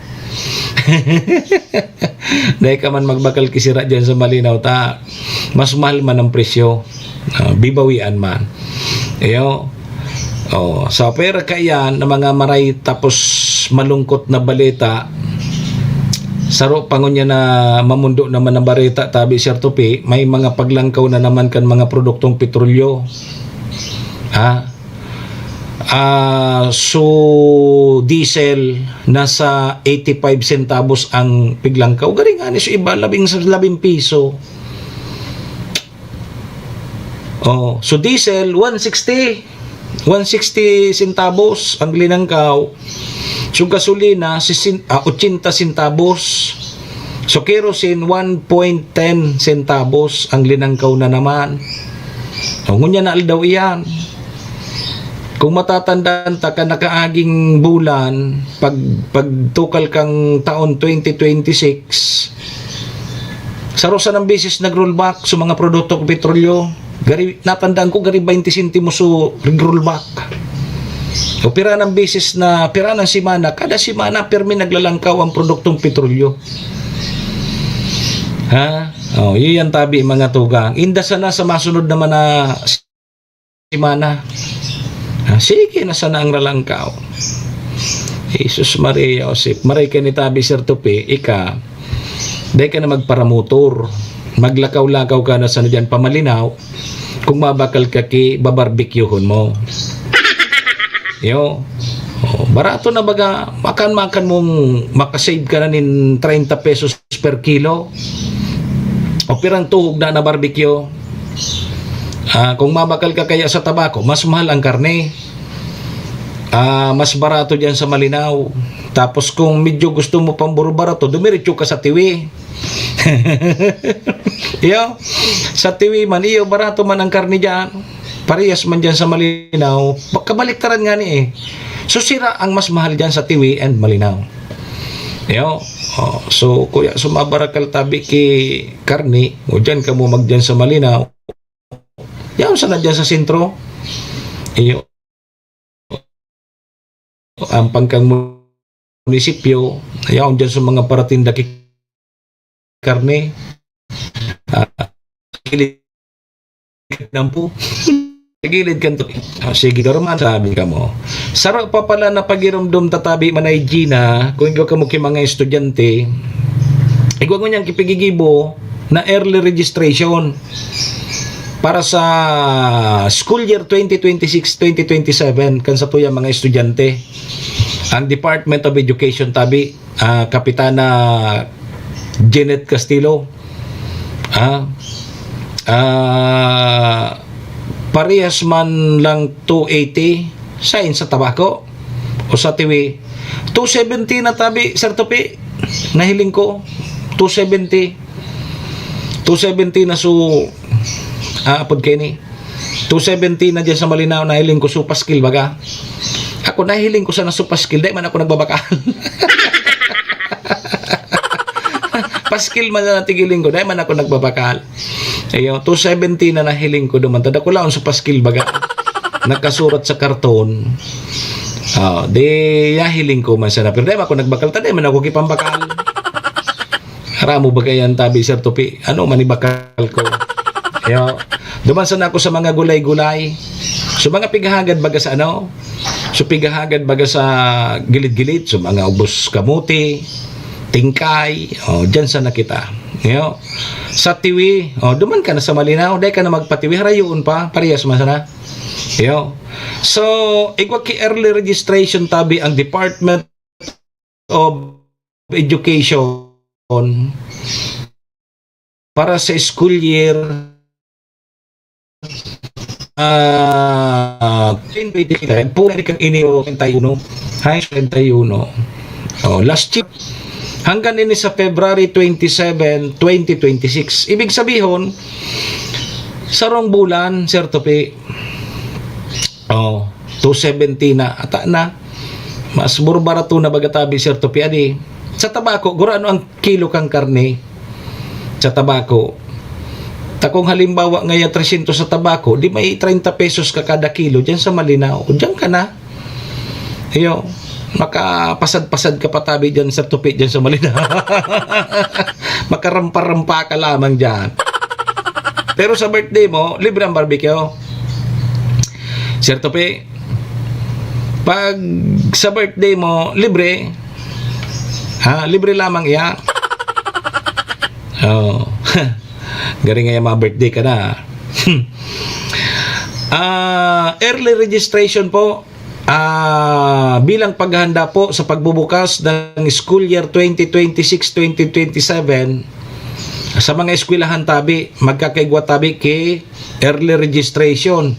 Dai ka man magbakal ki sira dyan sa Malinaw ta. Mas mahal man ang presyo. Ah, bibawian man. Iyo. Oh, sa pera kaiyan na mga maray tapos malungkot na balita, saro pa ngunyan na mamundo naman ang bareta, tabi, Sir Tupi, may mga paglangkaw na naman kan mga produktong petrolyo. Ha? Ah, so, diesel, nasa eighty-five centavos ang piglangkaw. Garing ani, so iba, labing, labing piso. Oh, so diesel, one sixty. One sixty centavos ang linangkaw. So, gasolina, sisin-, ah, ochenta centavos. So, kerosene, one point ten centavos ang linangkaw na naman. O, ngunyan na aldaw iyan. Kung matatandaan ta, kan nakaaging bulan, pag, pagtukal kang taon twenty twenty-six, saro sanang beses nag-rollback sa mga produktong petrolyo. Gari, natandaan ko, gari baynte sentimos so nag-rollback. O pira nang beses na, pira nang semana, kada semana, pirmi naglalangkaw ang produktong petrolyo. Ha? Oh, iyan tabi, mga tugang. Inda sana sa masunod naman na semana. Ah, sige na sana ang ralangkaw. Jesus Maria Joseph, maray ka ni tabi, Sir Tupi, ika, dai ka na magparamotor. Maglakaw-lakaw ka na sana diyan pamalinaw. Kung mabakal ka ki, babarbecuehon mo. Yo. Oh, barato na baga, makan-makan mong makasave ka na nin treinta pesos per kilo. O pirang tuhog na na barbecue. Ah, kung mabakal ka kaya sa tabako, mas mahal ang karne. Ah, mas barato diyan sa Malinao. Tapos kung medyo gusto mo pang buro-barato, dumiretso ka sa Tiwi. Iyo, sa Tiwi man, iyo, barato man ang karne diyan. Parehas man diyan sa Malinao. Kabaliktaran nga ni eh. So, sira ang mas mahal diyan sa Tiwi and Malinao. Iyo, oh, so, kuya, sumabarakal tabi ki karne, o diyan ka mo magdiyan sa Malinao. Yaon sana diyan sa sentro. Iyo. Ang pangkang munisipyo, yaon diyan sa mga paratinda ki karne. Ah, gilid kan po. Sa gilid kan to. Ah, sige, Dorman, sabi ka mo. Saro pa pala na pagirumdom tatabi, Manay Gina, kung igwa ka mo ki mga estudyante, igwa mo niyang kipigigibo na early registration para sa school year twenty twenty-six, twenty twenty-seven, kan sa tuya mga estudyante. Ang Department of Education, tabi, ah, Kapitana Jeanette Castillo. Ah, ah, parehas man lang two eighty, sain sa tabako o sa tiwi. Two seventy na tabi, Sir Tupi, nahiling ko. Two seventy. Two seventy na su-, ah, apod kaini. Two seventy na diyan sa Malinao, nahiling ko su paskil baga. Ako, nahiling ko sana su paskil, dai man ako nagbabakal. Paskil man na tigiling ko, dai man ako nagbabakal. Ayo, two seventy na nahiling ko duman. Tada ko laon sa paskil baga. Nagkasurat sa karton. Ah, di, nahiling ko man sana. Pero dai man ako nagbakal, ta dai man ako kipambakal. Ramo ba kaya ang tabi, Sir Tupi? Ano, manibakal ko. Yo. Duman sana ako sa mga gulay-gulay. So, mga pighahagad baga sa ano? So, pighahagad baga sa gilid-gilid. So, mga ubos kamuti, tingkay. O, dyan sana kita. Yo. Sa tiwi, o, duman ka na sa Malinao. Dai ka na magpatiwi. Harayoon pa. Parehas man sana. Yo. So, igwa ki early registration tabi ang Department of Education para sa school year, ah, twenty twenty-five, pwede kang inyo treinta y uno. Hay, treinta y uno. Oh, last year. Hanggang ini sa February twenty-seven, twenty twenty-six. Ibig sabihon, sarong bulan, Sir Tupi. Oh, two seventy na ata na. Mas burbarato na baga tabi, Sir Tupi, adi. Sa tabako, gurano ang kilo kang karne? Sa tabako. Ta kung halimbawa ngaya tresyentos sa tabako, di may treinta pesos ka kada kilo diyan sa Malinao. O diyan ka na. Iyo, makapasad-pasad ka pa tabi diyan sa Tupi diyan sa Malinao. Makarampa-rampa ka lamang diyan. Pero sa birthday mo, libre ang barbecue. Sir Tupi, pag sa birthday mo, libre. Ha, libre lamang iya. Oh. Garing nga yung mga birthday ka na. Ah, early registration po, ah, bilang paghahanda po sa pagbubukas ng school year twenty twenty-six, twenty twenty-seven, sa mga eskwelahan tabi, magkakaigwa tabi ki early registration.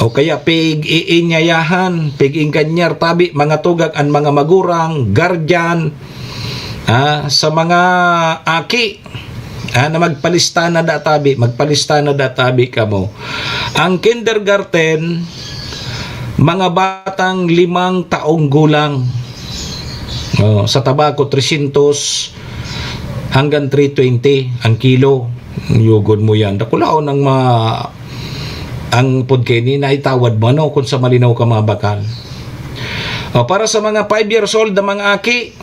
O kaya pig-iinyayahan, pig-ingkanyar tabi, mga tugang an mga magurang, guardian, ah, sa mga aki, ah, na magpalista na da tabi, magpalista na da tabi kamo. Ang kindergarten, mga batang limang taong gulang. Oh, sa tabako, tresyentos hanggang three twenty ang kilo. Yugod mo yan. Dakulaon ang ma-, ang pod kaini, naitawad mo, ano, kung sa Malinao ka mabakal. O, para sa mga five years old na mga aki,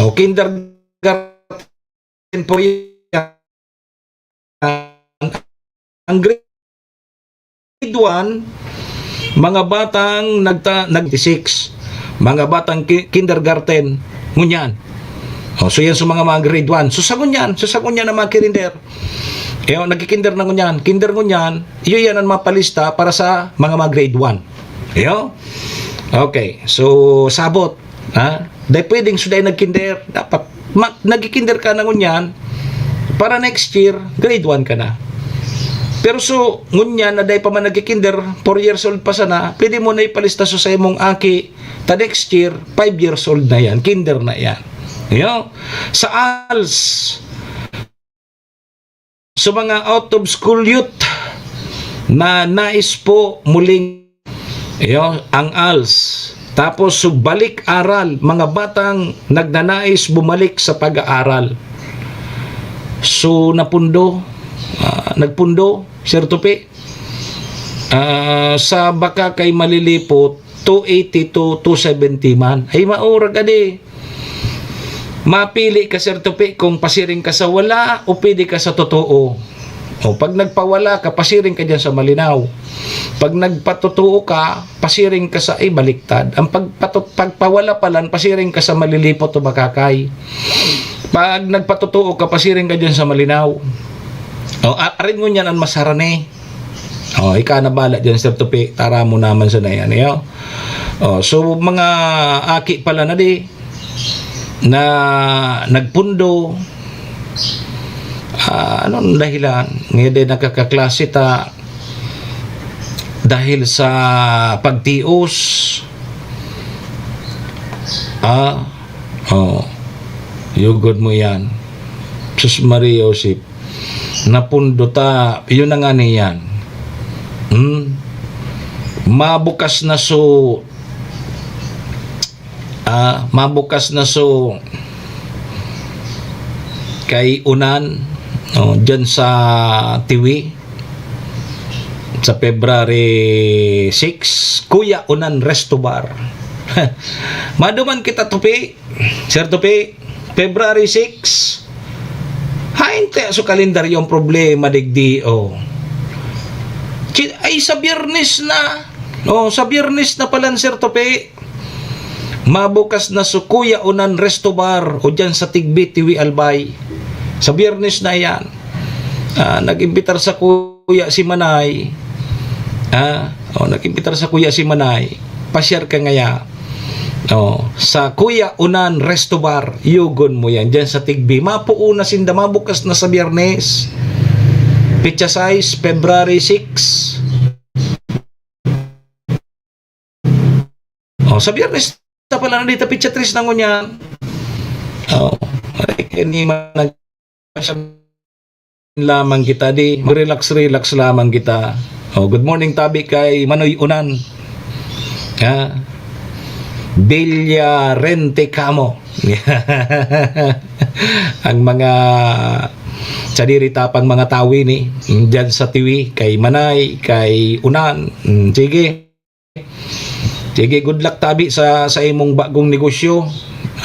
o, kindergarten po yan. ang grade one, mga batang nagta-, nag-, six, mga batang ki-, kindergarten, ngunyan. O, so yan sa mga, mga grade one. So sa ngunyan, so sa ngunyan ang mga kinder. Eh, oh, nagkikinder na ngunyan. Kinder ngunyan, iyo yan ang mapalista para sa mga, mga grade one. Iyo? Okay. So, sabot. Ha? Dai pwedeng suday nagkinder. Dapat, ma-, nagkikinder ka na ngunyan. Para next year, grade one ka na. Pero so, ngunyan na dai pa man nagkikinder, four years old pa sana, pwede mo na ipalista sa imong aki, ta next year, five years old na yan, kinder na yan. Iyo? Sa als, sa mga out of school youth na nais po muling, iyo, ang als. Tapos, so, balik aral, mga batang nagnanais bumalik sa pag-aaral. So, napundo, ah, nagpundo, Sir Tupi, ah, sa baka kay malilipot, two eighty to two seventy man. Ay, maurag adi. Mapili ka, Sir Tupi, kung pasiring ka sa wala o pwede ka sa totoo. O, pag nagpawala ka, pasiring ka dyan sa malinaw. Pag nagpatotoo ka, pasiring ka sa, ay, baliktad. Ang pagpato-, pagpawala palan, pasiring ka sa malilipot o makakay. Pag nagpatotoo ka, pasiring ka dyan sa malinaw. O, a-, arin ngunyan ang masarani. O, ika na bala dyan, Sir Tupi. Tara mo naman sa na yan, iyo. O, so, mga aki pala na di, na nagpundo. Ah, anong dahilan? Ngayon din nakakaklase ta dahil sa pagtios. Ah, oh. Yugod mo yan. Sus Maria Joseph. Napundo ta. Yun na nga niyan. Hmm? Mabukas na so, ah, mabukas na so kay Unan, no, dyan sa Tiwi, sa February six, Kuya Unan Resto Bar. Maduman kita, Tupi. Sir Tupi, February six, hain kaya sa kalendaryo ang problema digdi, oh. Chi-, ay, sa Biyernes na. Oh, sa Biyernes na pala, Sir Tupi. Mabukas na sa Kuya Unan Resto Bar o dyan sa Tigbi, Tiwi, Albay. Sa Biyernes na yan. Ah, nag-imbitar sa Kuya si Manay. Ah, oh, nag-imbitar sa Kuya si Manay. Pasyar ka ngaya. Oh, sa Kuya Unan Resto Bar, yugon mo yan. Diyan sa Tigbi. Mapuo na sinda, mabukas na sa Biyernes. Petsa sais, February six. Oh, sa Biyernes na pala, nandito, petsa tres na ngunyan. Oh, ay, kani man nag-, lamang kita di, relax, relax lamang kita. Oh, good morning, tabi kay Manoy Unan. Ha? Bilya Rente Kamo. Ang mga sadiri tapang mga tawi ni, diyan sa Tiwi, kay Manay, kay Unan. Mm, sige. Sige, good luck, tabi, sa, sa imong bagong negosyo.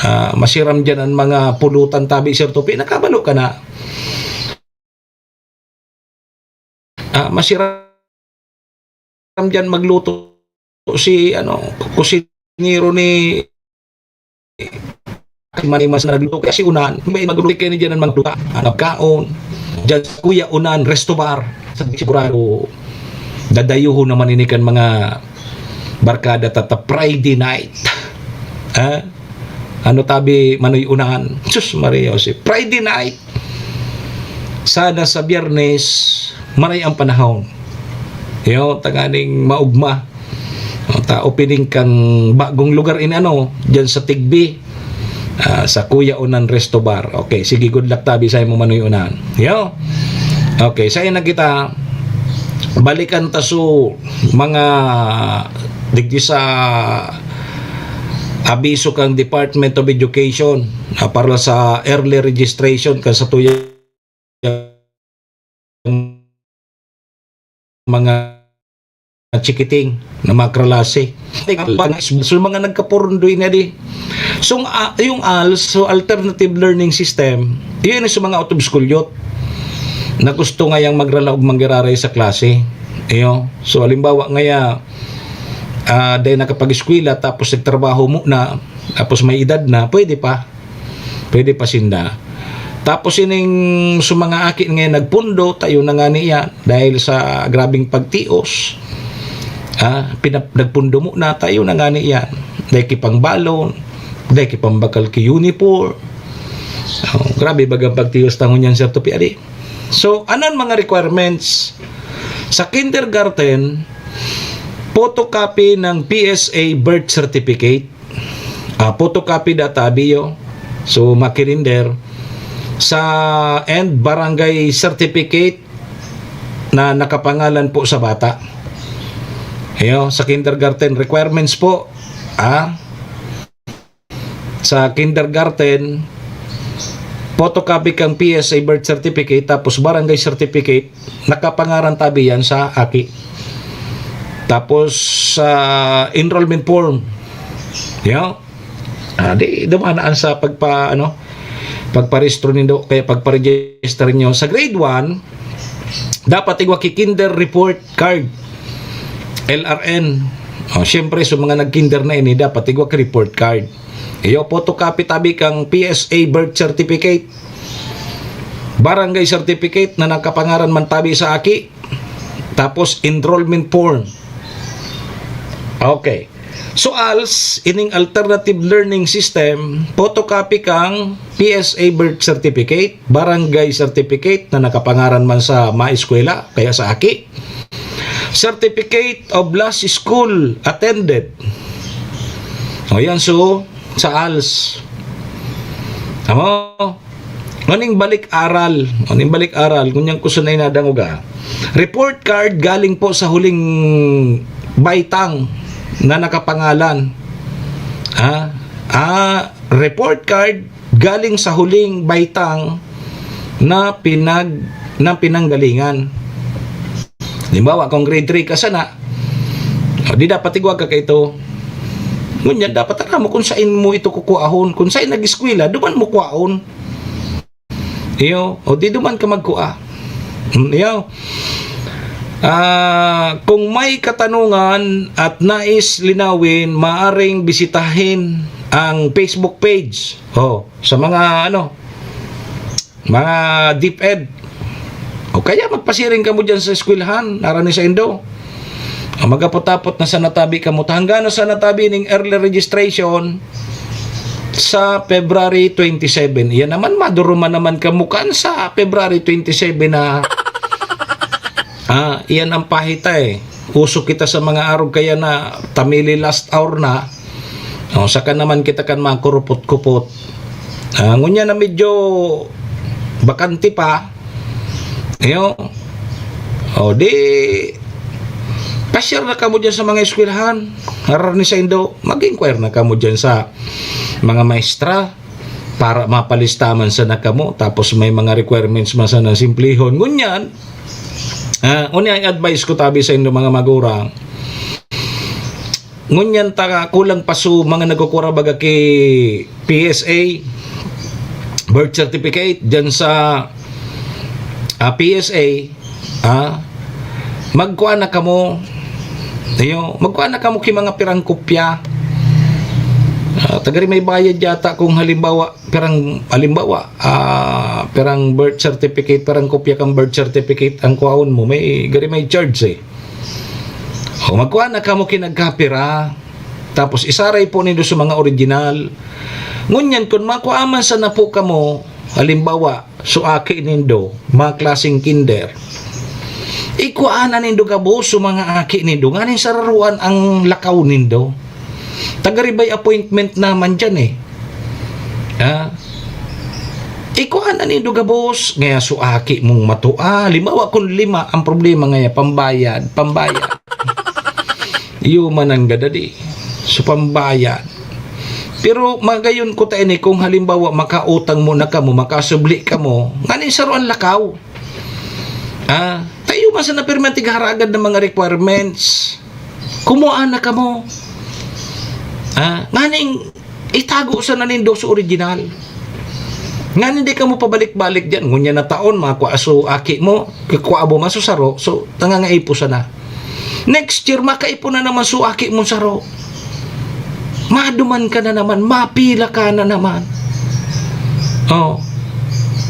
Ah, masiram diyan ang mga pulutan, tabi, Sir Tupi. Nakabalo ka na? Ah, masiram diyan magluto si, ano, kusinero ni Manimas na nagluto. Kaya si Unan, may magluto kayo ni diyan ang magluto. Ang pagkaon. Diyan sa Kuya Unan Resto Bar. Sa sigurado, dadayuhon naman ini kan mga barkada ta, ta Friday night. Ha? Ano tabi, Manoy Unan? Sus, Maria Jose. Friday night. Sana sa Biyernes, maray ang panahon. Yo, tanganing maugma. O, ta opening kang bagong lugar in ano, diyan sa Tigbi. Ah, sa Kuya Unan Resto Bar. Okay, sige, good luck tabi sa imo, Manoy Unan. Yo. Okay, sa na kita, balikan ta su mga digdi sa abiso kang Department of Education, ah, para sa early registration kan sa tuya mga chikiting na mga kralase. So, mga nagkapurundo na di. So, ah, yung als, so alternative learning system, yun yung sa mga out of school youth. na gusto ngayang magrala og manggiraray sa klase. Iyo. So, halimbawa ngaya, ah, dai nakapag-eskwela tapos nagtrabaho muna, tapos may edad na, pwede pa. Pwede pa sinda. Tapos ining sa mga aki ngayon nagpundo, tayo na nga niyan dahil sa grabing pagtios. Ah, pinap-, nagpundo muna, tayo na nga niyan. Dahil kipangbalon, dahil kipambakal ki uniform. Oh, grabe bagang pagtios tangon yan, Sir Tupi, adi. So, ano ang mga requirements? Sa kindergarten, photocopy ng P S A birth certificate, ah, photocopy data, biyo. So, makirinder sa, and barangay certificate na nakapangalan po sa bata. Iyo, sa kindergarten requirements po, ah, sa kindergarten, photocopy kang P S A birth certificate, tapos barangay certificate, nakapangaran tabi yan sa aki. Tapos, sa enrollment form. Yo? Ah, di, dumanaan sa pagpa-, ano, pagparehistro nindo, kaya pagpa-register nyo. Sa grade one, dapat igwa ki kinder report card, L R N. O, siyempre, sa mga nag-kinder na ini, dapat igwa ki report card. Iyo, photocopy tabi kang P S A birth certificate, barangay certificate na nakapangaran man tabi sa aki, tapos enrollment form. Okay. So, als, ining alternative learning system, photocopy kang P S A birth certificate, barangay certificate na nakapangaran man sa maeskwela, kaya sa aki. Certificate of last school attended. O yan, so, sa als. Amo, aning balik-aral, aning balik-aral, ngunyan ko sanay nadangog, ah. Report card galing po sa huling baitang na nakapangalan. Ah, ah, report card galing sa huling baitang na pinag-, na pinanggalingan. Halimbawa, kung grade three ka sana, o, di dapat igwa ka kaito. Ngunyan, dapat aram mo kung saan mo ito kukuahon. Kung saan nag-eskwela, duman mo kuhaon. Iyo, o di duman ka magkua. Hmm, iyo. Ah, kung may katanungan at nais linawin, maaring bisitahin ang Facebook page. O, sa mga, ano, mga DepEd. O kaya magpasiring kamo dyan sa eskwelahan, narani sa indo. Ang magapot-apot na sa natabi kamo, ta hangganon sa natabi ning early registration sa February twenty-seven. Iyan naman, maduruman naman kamo kan sa February twenty-seven na, ah, iyan ang pahita eh. Uso kita sa mga arog kaya na tamili last hour na. O, saka naman kita kan makurupot-kupot. Ah, ngunyan na medyo bakante pa. Iyo. O, di, pasyar na kamo dyan sa mga eskwelahan. Harani sa indo, mag-inquire na kamo dyan sa mga maestra para mapalista man sana kamo. Tapos may mga requirements man sana simplihon. Ngunyan, ah, unya ang advice ko tabi sa indo mga magurang. Ngunyan ta kulang pa su mga nagkukura baga ki P S A, birth certificate, dyan sa, ah, P S A, ah, magkuha na kamo. Iyo, magkuha na kamo ki mga pirang kopya. Ah, tagari may bayad yata kung halimbawa, pirang, halimbawa, ah, pirang birth certificate, pirang kopya kang birth certificate ang kuhaon mo, may, gari may charge eh. O, magkuha na kamo ki nagkapira. Tapos isaray po nindo sa mga original. Ngunyan, kun makua man sana po kamo, halimbawa, so aki nindo, mga klaseng kinder, ikua na nindo gabos so mga aki nindo, nganing sararuan ang lakaw nindo. Tagaribay appointment naman dyan eh. Ha? Ikua na nindo gabos, ngaya so aki mong matua. Halimbawa, kung lima, ang problema ngaya, pambayad, pambayad. Iyo man ang gadadi. So, pambayad. Pero magayon ko ta ini, kung halimbawa, makautang mo na kamo, makasubli kamo, nganing saro ang lakaw. Ah, tayo man sana pirmi ang tigharagad ng mga requirements. Kumuha na kamo. Ah, nganing itago sana nindo sa original. Ngani di ka mo pabalik-balik diyan, ngunyan na taon, makua so aki mo, kikua mo man so saro, so, nangangaipo sana. Next year, makaipon na naman so aki mo saro. Maduman ka na naman, mapila ka na naman. Oh.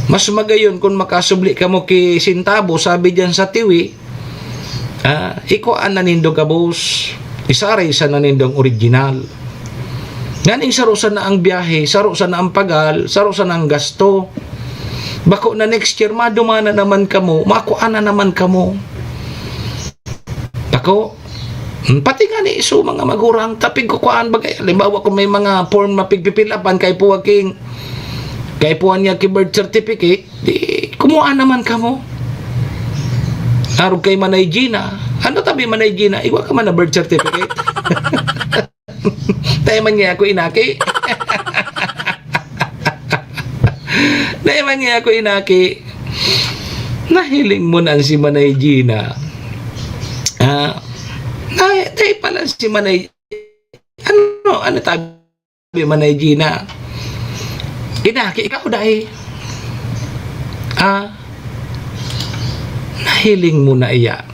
Mas magayon kung makasubli ka mo ki sintabo, sabi diyan sa tiwi, ah, ikuan na nindo gabos, isaray sa na nindong original. Nganing saro sana ang biyahe, saro sana ang pagal, saro sana ang gasto. Bako na next year, maduman na naman kamo, makuan na naman kamo. Bako, hmm, pati nga ni iso mga magurang, tapig kukuan bagay. Halimbawa, kung may mga form na pigpipilapan, kay puwag king, kay puwan niya ki birth certificate, di, kumuha naman kamo. Arog kay Manay Gina. Ano tabi, Manay Gina? Iwa ka man na birth certificate? Tayo man niya ako, inaki. Tayo man niya ako, inaki. Nahiling mo na si Manay Gina. Ah, na, tayo pala si Manay. Ano, ano tabi, Manay Gina? Inaki, ikaw dai. Ah, nahiling mo na iya.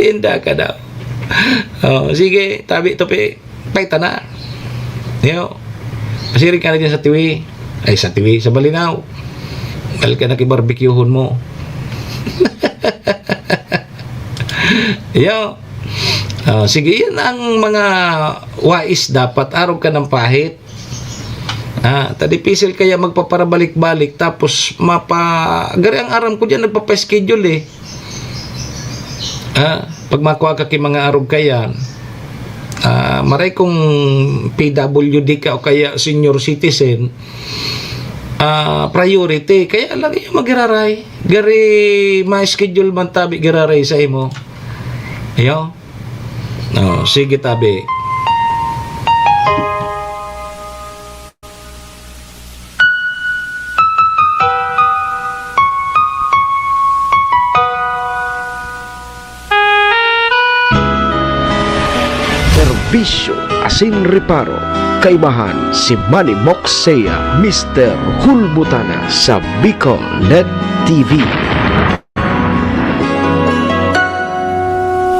Inda ka daw. Oh, sige, tabi, tupi. Paita na. Yo. Pasiring ka na dyan sa tiwi. Ay, sa tiwi, sa Balinaw. Dahil ka nakibarbecuehon mo. Yo. Ah, sige, yan ang mga wais dapat. Arog ka ng pahit. Ah, ta dipisil kaya magpaparabalik-balik, tapos mapa-, gari ang aram ko diyan, nagpapa-schedule eh. Ah, pag makuha ka ki mga arog kayan, ah, maray kung P W D ka o kaya senior citizen, ah, priority. Kaya lang yung magiraray. Gari, ma-schedule man tabi giraray sa imo. Ayo. Oh, sige tabi. Serbisyo asin reparo. Kaibahan si Manny Moxea, Mister Hulbutana sa Bicol Net T V.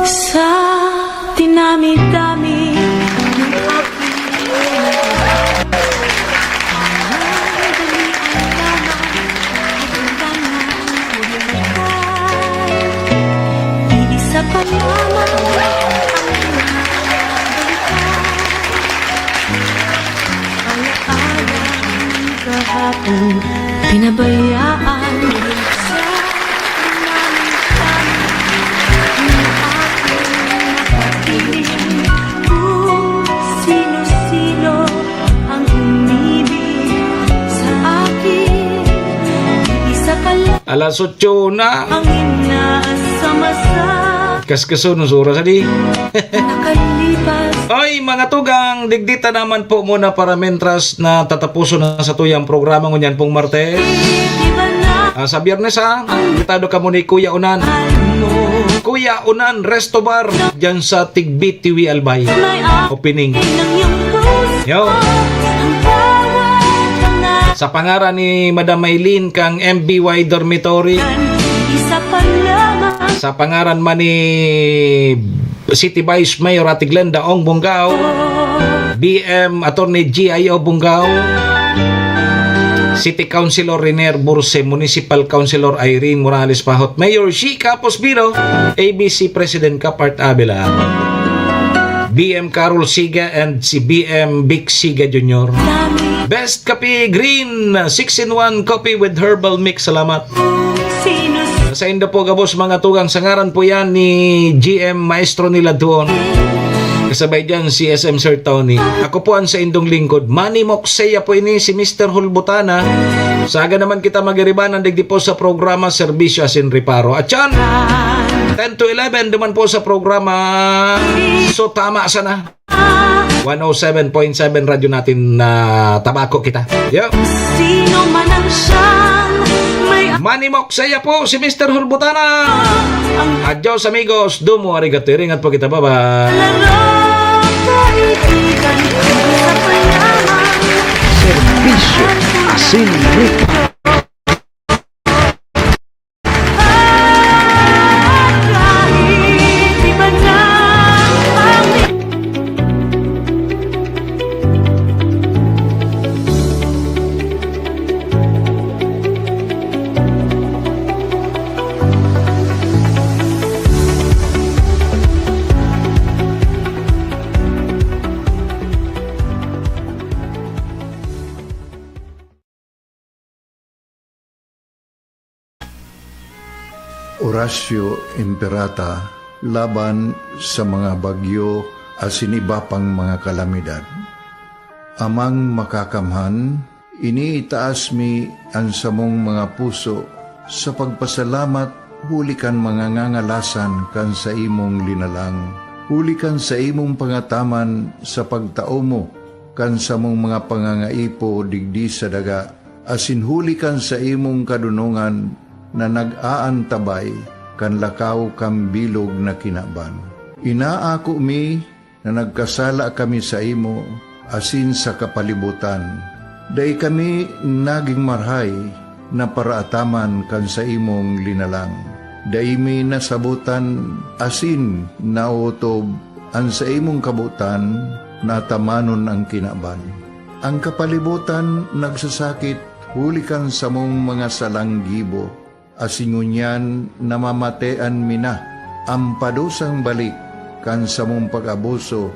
Sa dinami-dami ng aking iisa pa lamang ang kahapon, pinabayaan. Kung sino-sino ang umibig sa akin, isa ka lang Alas otso na. Ang inasam-asam. Kaskaso, nung oras, adi? Nakalipas. Oy, mga tugang, digdi ta naman po muna para mentras na tatapuson na sa tuyang programa ngunyan pong Martes. Ah, sa Biyernes, ha? Imbitado kamo ni Kuya Unan. Kuya Unan Resto Bar, dyan sa Tigbi, Tiwi, Albay. Opening. Yo. Sa pangaran ni Madam Maylene kang M B Y Dormitory. Sa pangaran man ni City Vice Mayor Ate Glenda Ong Bongao, B M Attorney G I O Bongao, City Councilor Renier Burse, Municipal Councilor Irene Morales Pahot, Mayor Shi Capos Biro, A B C President Kapart Abela, B M Carol Siga and si B M Vic Siga Junior. Best Kape Green, six-in-one coffee with herbal mix. Salamat. Sa indo po, gabos mga tugang, sa ngaran po yan ni G M Maestro nila doon. Kasabay dyan si S M Sir Tony. Ako po ang sa indong lingkod. Manny Moxea po ini, si Mister Hulbutana. Saga naman kita magiribanan digdi po sa programa Serbisyo Asin Reparo. At yan, ten to eleven, duman po sa programa. So, tama sana. One oh seven point seven Radyo Natin na Tabaco kita. Yo. Sino man ang siyang may Manny Moxea po, si Mister Hulbutana. Adios, amigos. Domo arigato. Iringat po kita. Bye-bye. Laro, kaibigan ko. Sinrit. Orasyo Imperata laban sa mga bagyo asin iba pang mga kalamidad. Amang Makakamhan, iniitaas mi an samong mga puso sa pagpasalamat huli kan mga ngangalasan kan saimong linalang, huli kan saimong pangataman sa pagtao mo kan samong mga pangangaipo digdi sa daga, asin huli kan saimong kadonongan na nag-aantabay kan lakaw kan bilog na kinaban. Inaako mi na nagkasala kami saimo asin sa kapalibotan. Dai kami nagin marahay na paraataman kan saimong linalang. Dai mi nasabotan asin naotob an saimong kabotan na atamanon an kinaban. An kapalibotan nagsasakit huli kan samong mga salang gibo, asin ngunyan namamatean mi na an padusang balik kan samong pag-abuso.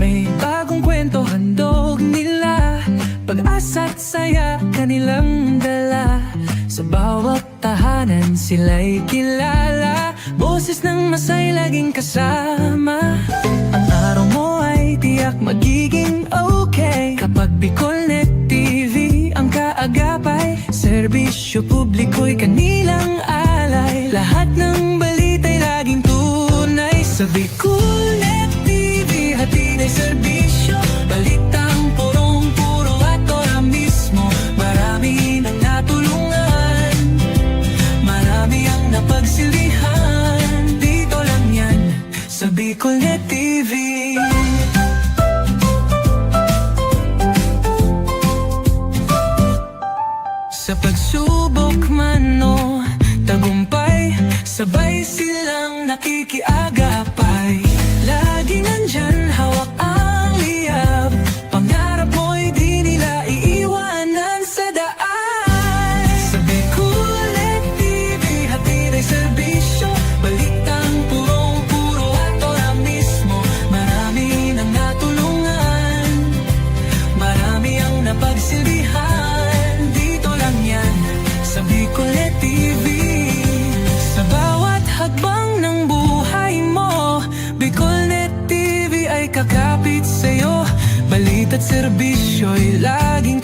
May bagong kwento handog nila, pag-asa't saya kanilang dala. Sa bawat tahanan sila'y kilala, boses ng masay laging kasama. Ang araw mo ay tiyak magiging okay kapag Bicolnet T V ang kaagapay. Serbisyo publiko'y kanilang alay, lahat ng balita'y laging tunay. Sa Bicolnet T V, hatid ay serbisyo, balitang purong-puro at ora mismo. Marami nang natulungan, marami ang napagsilbihan. Dito lang yan sa Bicolnet T V. Sa pagsubok man o tagumpay, sabay silang nakikiagapay. Laging nandyan, hawak ang liyab, pangarap mo'y di nila iiwanan sa daan. Sa Bicolnet T V, hatid ay serbisyo, balitang purong-puro at ora mismo. Marami nang natulungan, marami ang napagsilbihan. Dito lang yan sa Bicolnet T V. Sa bawat hakbang ng buhay mo, Bicolnet T V ay kakapit sa'yo. Balita't serbisyo'y laging